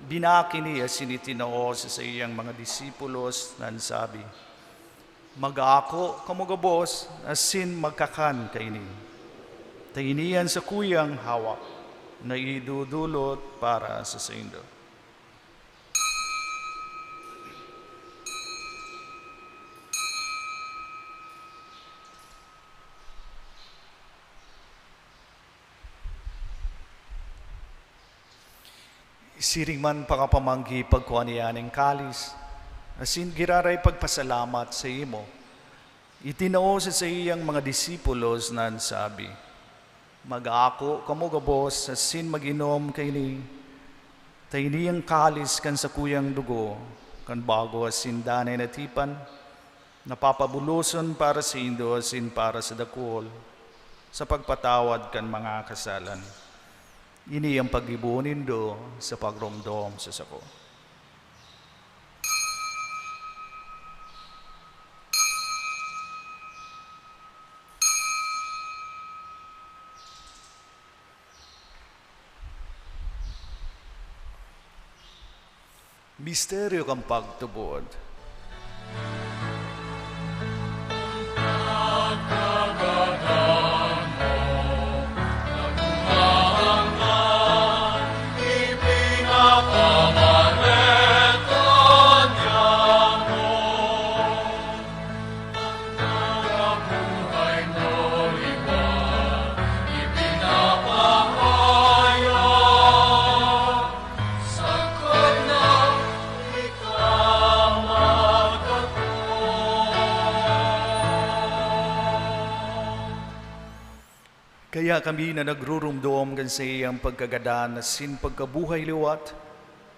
binaki ini asin itinao sa saiyang mga disipulos na nagsabi, "Mag-aako kamo gabos asin magkakan kaini. Ta ini an sakuyang hawak na idodolot para sa saindo." Siring man pakapamanggi pagkua niya nin kalis, asin giraray pagpasalamat saimo, itinao sa saiyang mga disipulos na nagsabi, "Mag-aako kamo gabos asin mag-inom kaini, ta ini an kalis kan sakuyang dugo kan bago asin danay na tipan, na papabuloson para saindo asin para sa dakul sa pagpatawad kan mga kasalan. Ini an paggibo nindo sa pagromdom sa sako." Misteryo kan pagtubod. Kaya kami na nagrurumdom kan saiyang pagkagadan asin pagkabuhay liwat,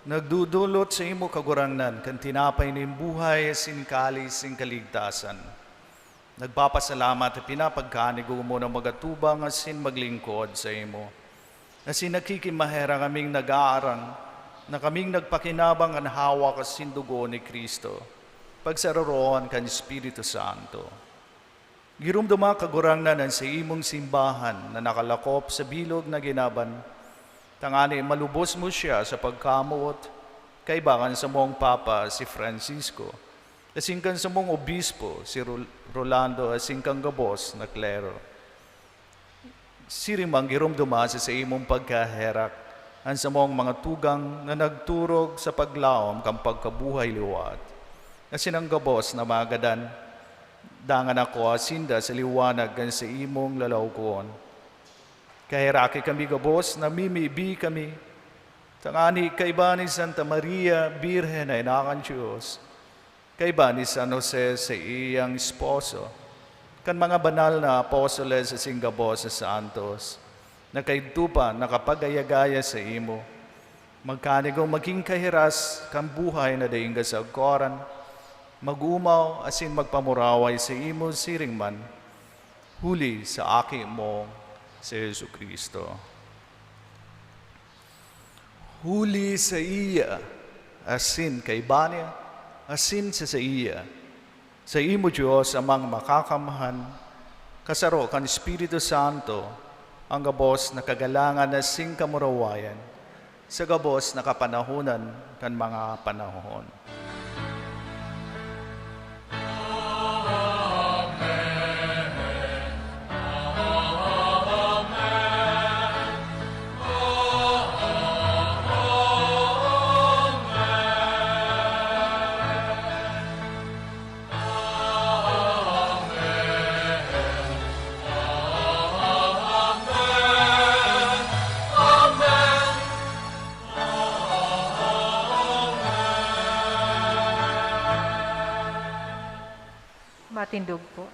nagdodolot sa imo, Kagurangnan, kan tinapay nin buhay asin kalis nin kaligtasan. Nagpapasalamat at pinapagkanigo mo na magatubang asin maglingkod sa imo. Asin nakikimaherak kaming nag-aarang na kaming nagpakinabang kan hawak asin dugo ni Cristo, pagsaroroon kan Espiritu Santo. Giromdoma, Kagurangnan, an saimong simbahan na nakalakop sa bilog na ginaban, tangani malubos mo siya sa pagkamoot, kaiba kan samong Papa, si Francisco, asin kan samong Obispo, si Rol-, Rolando, asin kan gabos na klero. Siring man giromdoma sa saimong pagkaherak an samong mga tugang na nagturog sa paglaom kan pagkabuhay liwat, asin an gabos na mga gadan, dangan ako sinda sa liwanag kan saimong lalawgon. Kaheraki kami gabos, namimibi kami, tangani kaiba ni Santa Maria, Birhen na ina kan Dios, kaiba ni San Jose sa iyang esposo, kan mga banal na apostoles asin gabos na santos, na kaidto pa nakapag-ayagaya saimo. Magkanigong magin kahiras kan buhay na daing kasagkoran, mag-omaw asin magpamuraway saimo siring man, huli sa Aki mo, si Jesu-Cristo. Huli saiya, asin kaiba niya, asin sa saiya, saimo, Dios Amang Makakamhan, kasaro kan Espiritu Santo, an gabos na kagalangan asin kamurawayan, sa gabos na kapanahonan kan mga panahon. Matindog po.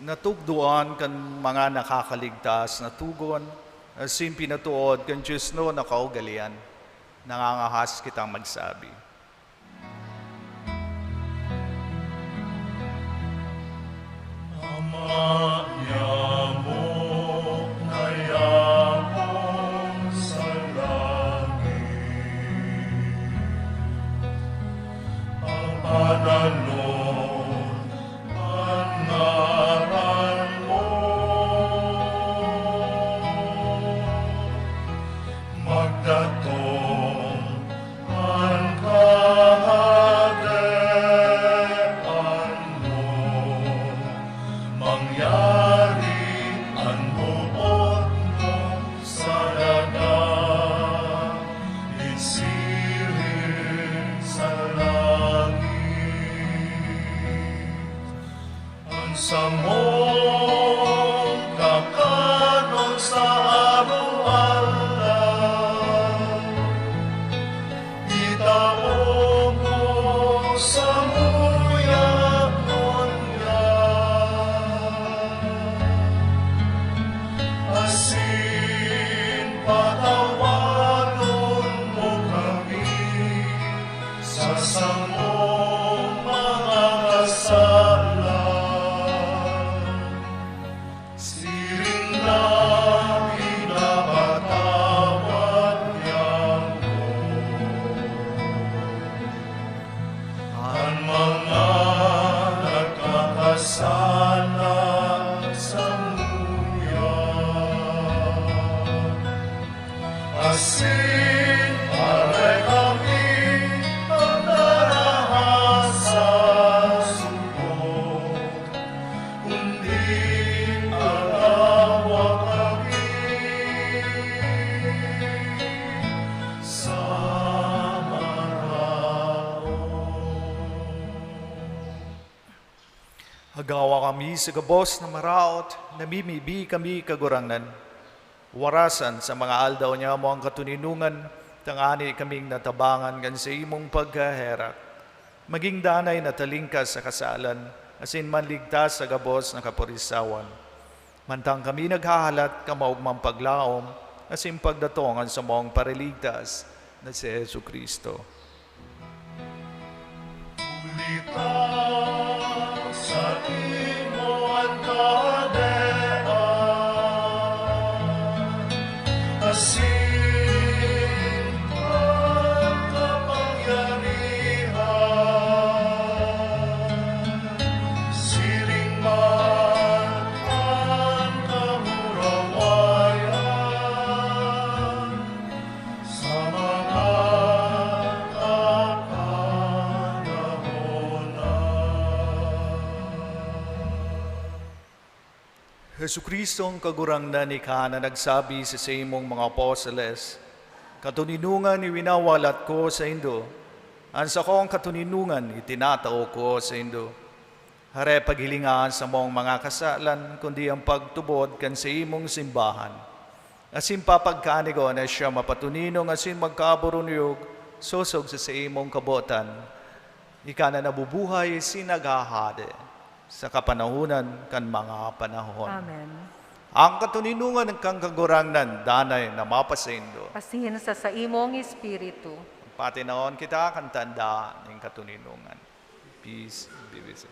Natugdoan kan mga nakakaligtas na tugon, asin pinatuod kan diosnon na kaugalean. Nangangahas kitang magsabi. Ama niamo na yaon sa langit, pagpananon an ngaran mo, magdatong an kahadean mo, mangyari an boot mo sa daga, isiring sa langit. An samong kakanon sa araw-araw, itao mo samuya ngunyan, asin patawanon mo kami sa samong mga kasalan, siring na pinapatawad niamo an mga nagkakasala samuya. Asin aray kami an narahas sa sugod, kundi agawa kami sa maraot. Agawa kami sa gabos na maraot, namimibi kami, Kagurangnan. Warasan sa mga aldaw niamo an katoninongan, tangani kaming natabangan kan saimong pagkaherak, magin danay na talingkas sa kasalan, asin manligtas sa gabos na kaporisawan. Mantang kami naghahalat kan maogmang paglaom asin pagdatong kan samong Paraligtas na si Jesu-Cristo. Huli ta saimo an kahadean, asin an kapangyarihan, siring man an kamurawayan, sa mga kapanahonan. Jesu-Cristo, an Kagurangnan, ika na nagsabi sa saimong mga apostoles, "Katoninongan iwinawalat ko saindo, an sakong katoninongan itinatao ko saindo." Hare paghilinga an samong mga kasalan, kundi an pagtubod kan saimong simbahan. Asin papagkanigon na siya mapatoninong asin magkaburuniyog sosog sa saimong kabotan. Ika na nabubuhay asin naghahade sa kapanahonan kan mga panahon. Amen. Ang katoninongan kan Kagurangnan danay na mapasaindo. Asin sa saimong espiritu. Patinawon kita kan tanda nin katoninongan. Peace be with you.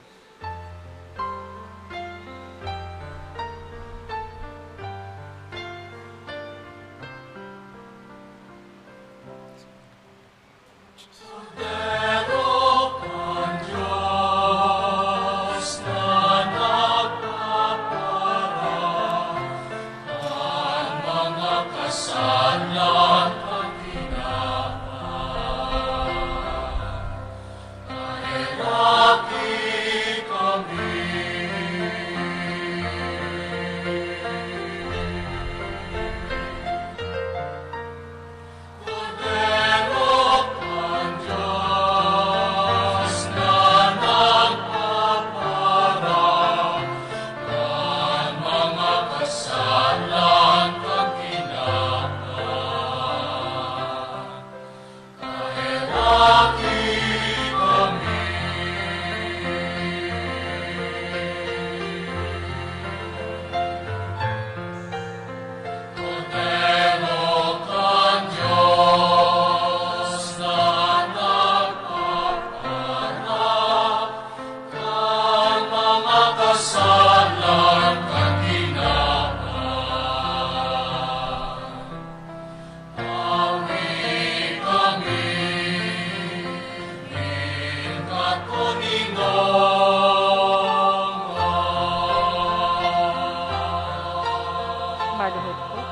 Maluhod po.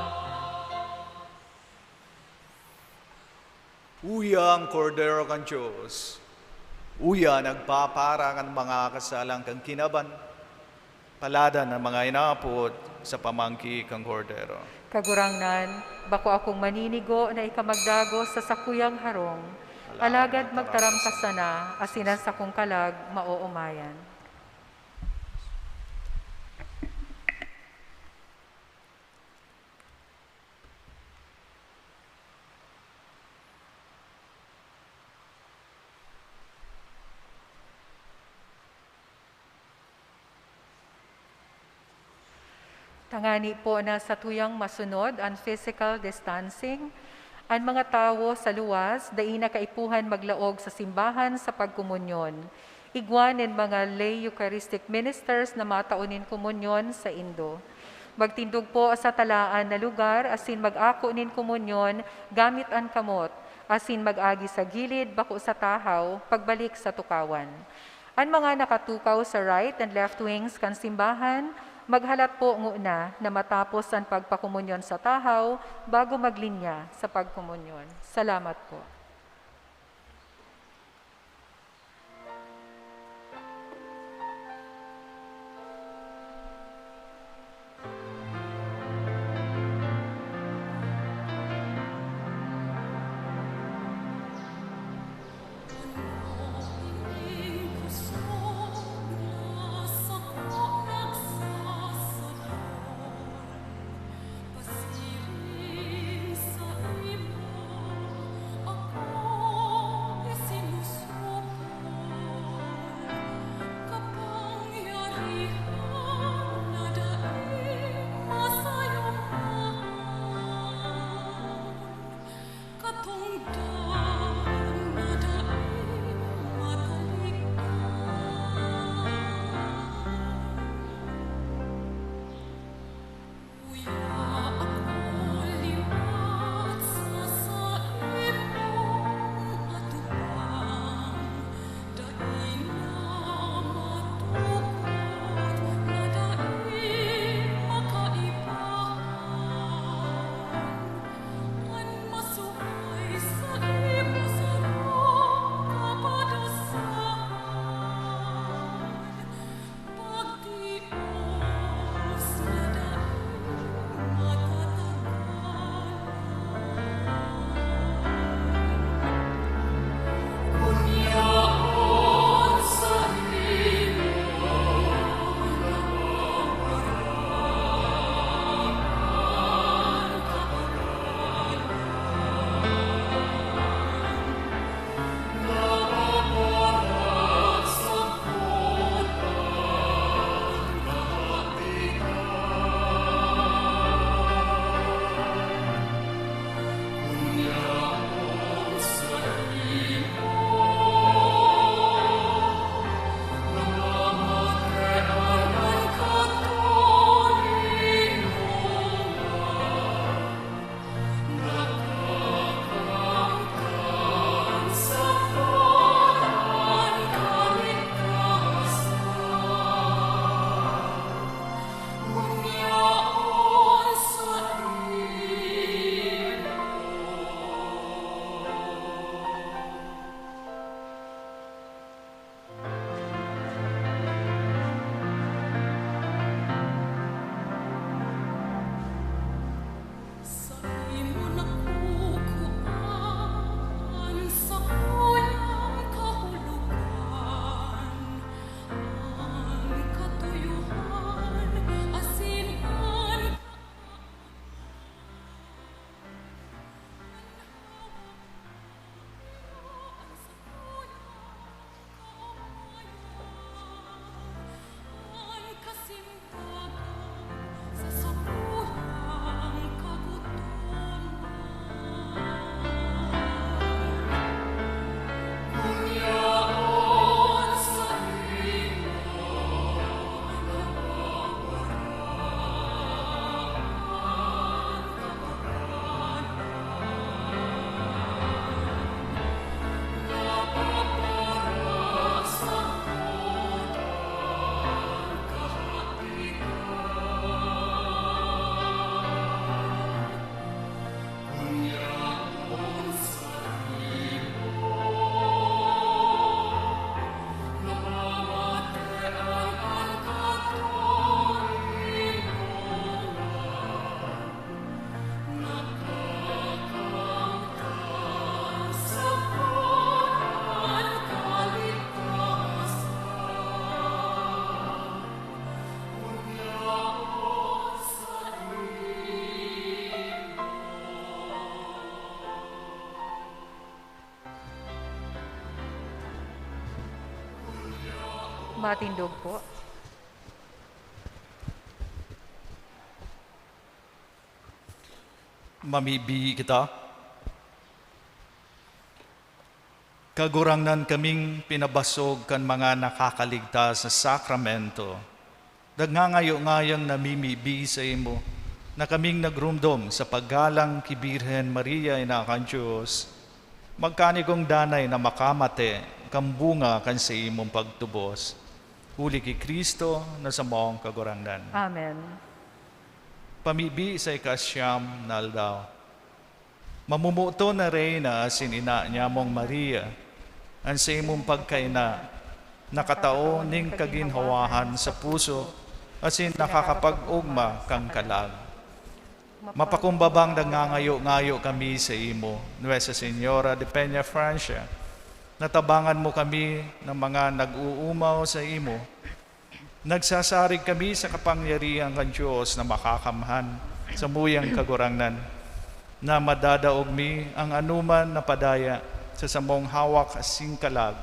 Uya an Kordero kan Dios. Uya nagpapara kan mga kasalan kan kinaban. Paladan an mga inaapod sa pamangki kan Kordero. Kagurangnan, bako akong maninigo na ika magdagos sa sakuyang harong. Alagad magtaram ka sana, asin an sakong kalag maoomayan. Tangani po na satuyang masunod an physical distancing, an mga tawo sa luwas dai na kaipuhan maglaog sa simbahan sa pagkomunyon. Igwa nin mga lay Eucharistic ministers na matao nin komunyon saindo. Magtindog po sa talaan na lugar asin mag-ako nin komunyon gamit an kamot, asin mag-agi sa gilid bako sa tahaw pagbalik sa tukawan. An mga nakatukaw sa right and left wings kan simbahan, maghalat po ngona na matapos an pagpakomunyon sa tahaw bago maglinya sa pagkomunyon. Salamat po. Matindog po. Mamibi kita. Kagurangnan, kaming pinabasog kan mga nakakaligtas sa sakramento, nagngangayo-ngayong namimibi saimo na kaming nagromdom sa paggalang ki Birhen Maria, Ina kan Dios, magkanigong danay na makamate kan bunga kan saimong pagtubos. Huli ki Cristo na samong Kagurangnan. Amen. Pamibi sa ikasyam na aldaw. Mamomoton na Reyna asin Ina nyamong Maria, an saimong pagkaina, nakatao nin kaginhawahan sa puso, asin nakakapag-ogma kan kalag. Mapakumbabang nagngangayo-ngayo kami saimo, Nuestra Señora de Peñafrancia, na tabangan mo kami na mga nag-uumaw saimo. Nagsasarig kami sa kapangyarihan kan Dios na Makakamhan, samuyang Kagurangnan, na madadaog mi an anoman na padaya sa samong hawak asin kalag,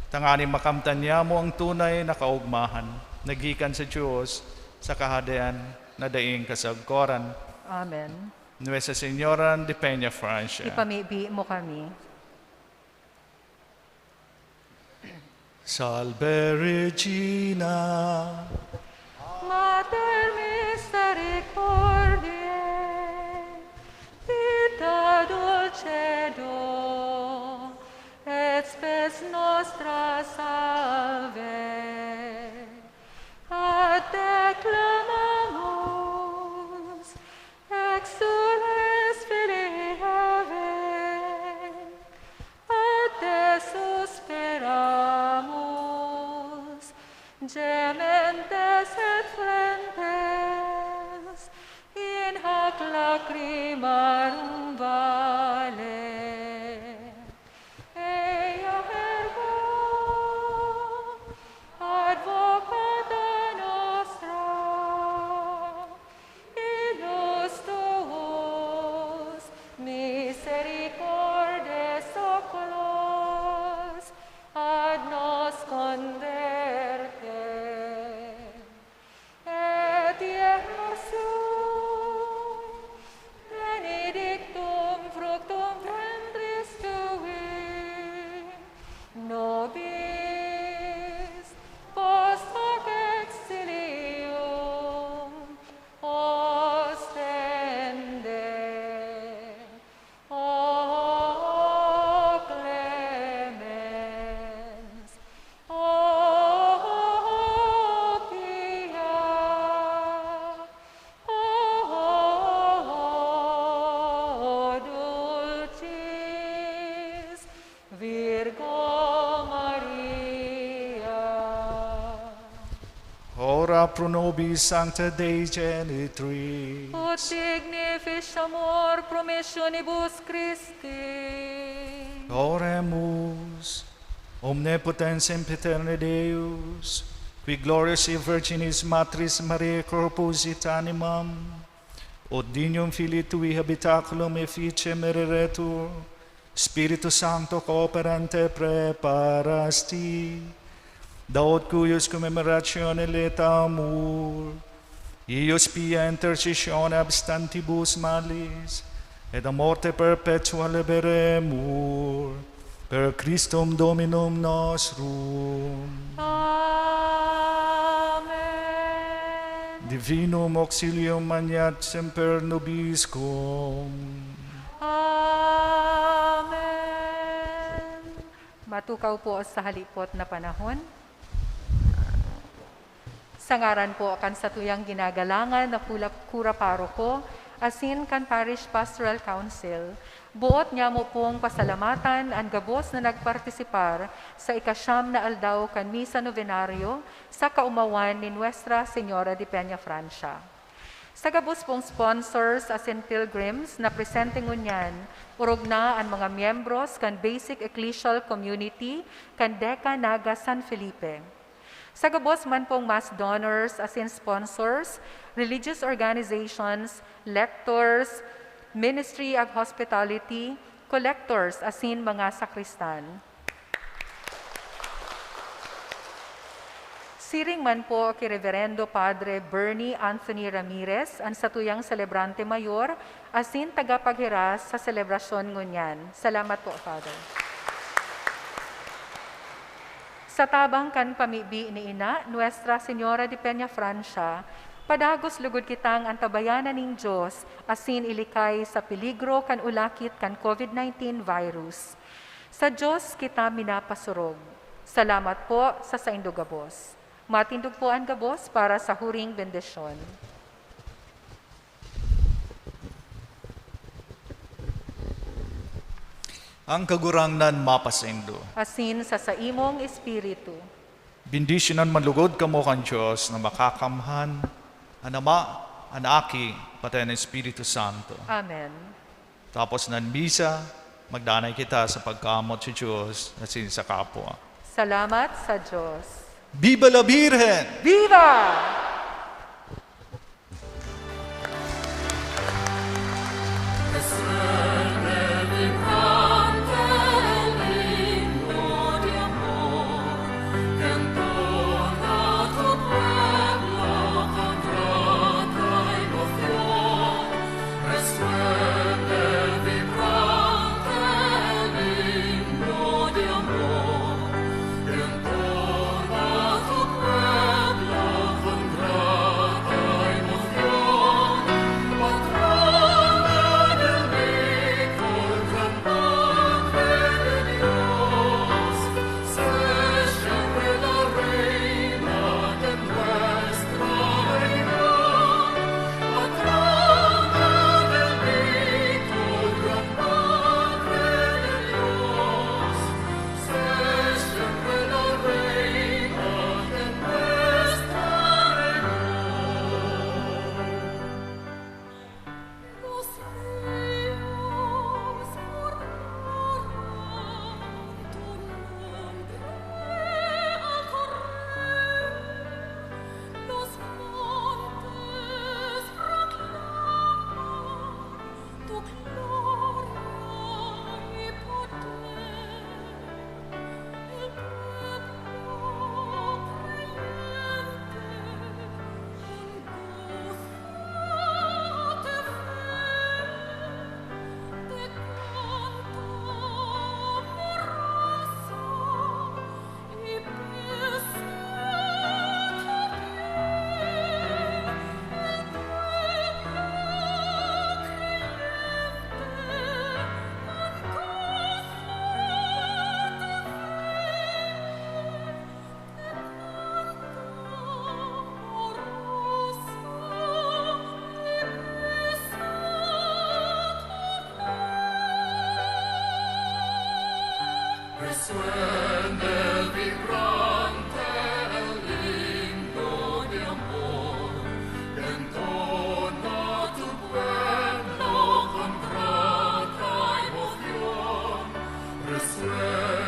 tanganing makamtan niamo an tunay na kaogmahan na gikan sa Dios sa Kahadean na daing kasagkoran. Amen. Nuestra Señora de Peñafrancia. Ipamibi mo kami. Salve Regina. Mater misericordiae, vita dulcedo, et spes nostra salve. A te clamamus, exsules filii Hevae, a te suspiramus, gementes et flentes in hac lacrimarum vale. Eia ergo advocata nostra, inus tuus misericordes oculos ad nos converte. Et Iesus, benedictum fructum ventris tui, nobis post hoc exilium ostende. O clemens, o pia, o dulcis Virgo Maria. Ora pro nobis, Sancta Dei Genitrix. Ut dignificiamur promissionibus Christi. Oremus. Omnipotens sempiterne Deus, qui gloriosae Virginis Matris Mariae corpus et animam, ut dignum Filii Tui habitaculum efficiem ereretur, Spiritu Sancto cooperante preparasti, daot cuius commemoratione laetamur, eius pia intercessione ab stantibus malis, et a morte perpetua liberemur, per Christum Dominum nostrum. Amen. Divinum auxilium maneat semper nobiscum. Amen. Matukaw po sa halipot na panahon. Sa ngaran po kan satuyang ginagalangan na kula-, kura paroko, asin kan Parish Pastoral Council, boot nyamo pong pasalamatan an gabos na nagpartisipar sa ikasyam na aldaw kan Misa Novenario sa kaomawan ni Nuestra Señora de Peñafrancia. Sa gabos pong sponsors asin pilgrims na presente ngunyan, orog na an mga miyembros kan Basic Ecclesial Community kan Deca Naga San Felipe. Sa gabos man pong mass donors asin sponsors, religious organizations, lectors, Ministry of Hospitality, collectors asin mga sakristan. Siring man po ki Reverendo Padre Bernie Anthony Ramirez, an satuyang selebrante mayor asin tagapaghiras sa selebrasyon ngunyan. Salamat po, Father. Sa tabang kan pamibi ni Ina, Nuestra Señora de Peñafrancia, padagos lugod kitang antabayanan nin Dios asin ilikay sa peligro kan ulakit kan COVID nineteen virus. Sa Dios kita minapasurog. Salamat po sa saindo gabos. Matindog po an gabos para sa huring bendisyon. Ang Kagurangnan mapasaindo. Asin sa saimong espiritu. Bendisyonan man lugod kamo kan Dios na makakamhan, an Ama, an Aki, pati an Espiritu Santo. Amen. Tapos nan misa, magdanay kita sa pagkaamot sa Dios asin sa kapwa. Salamat sa Dios. Viva la Virgen! Viva!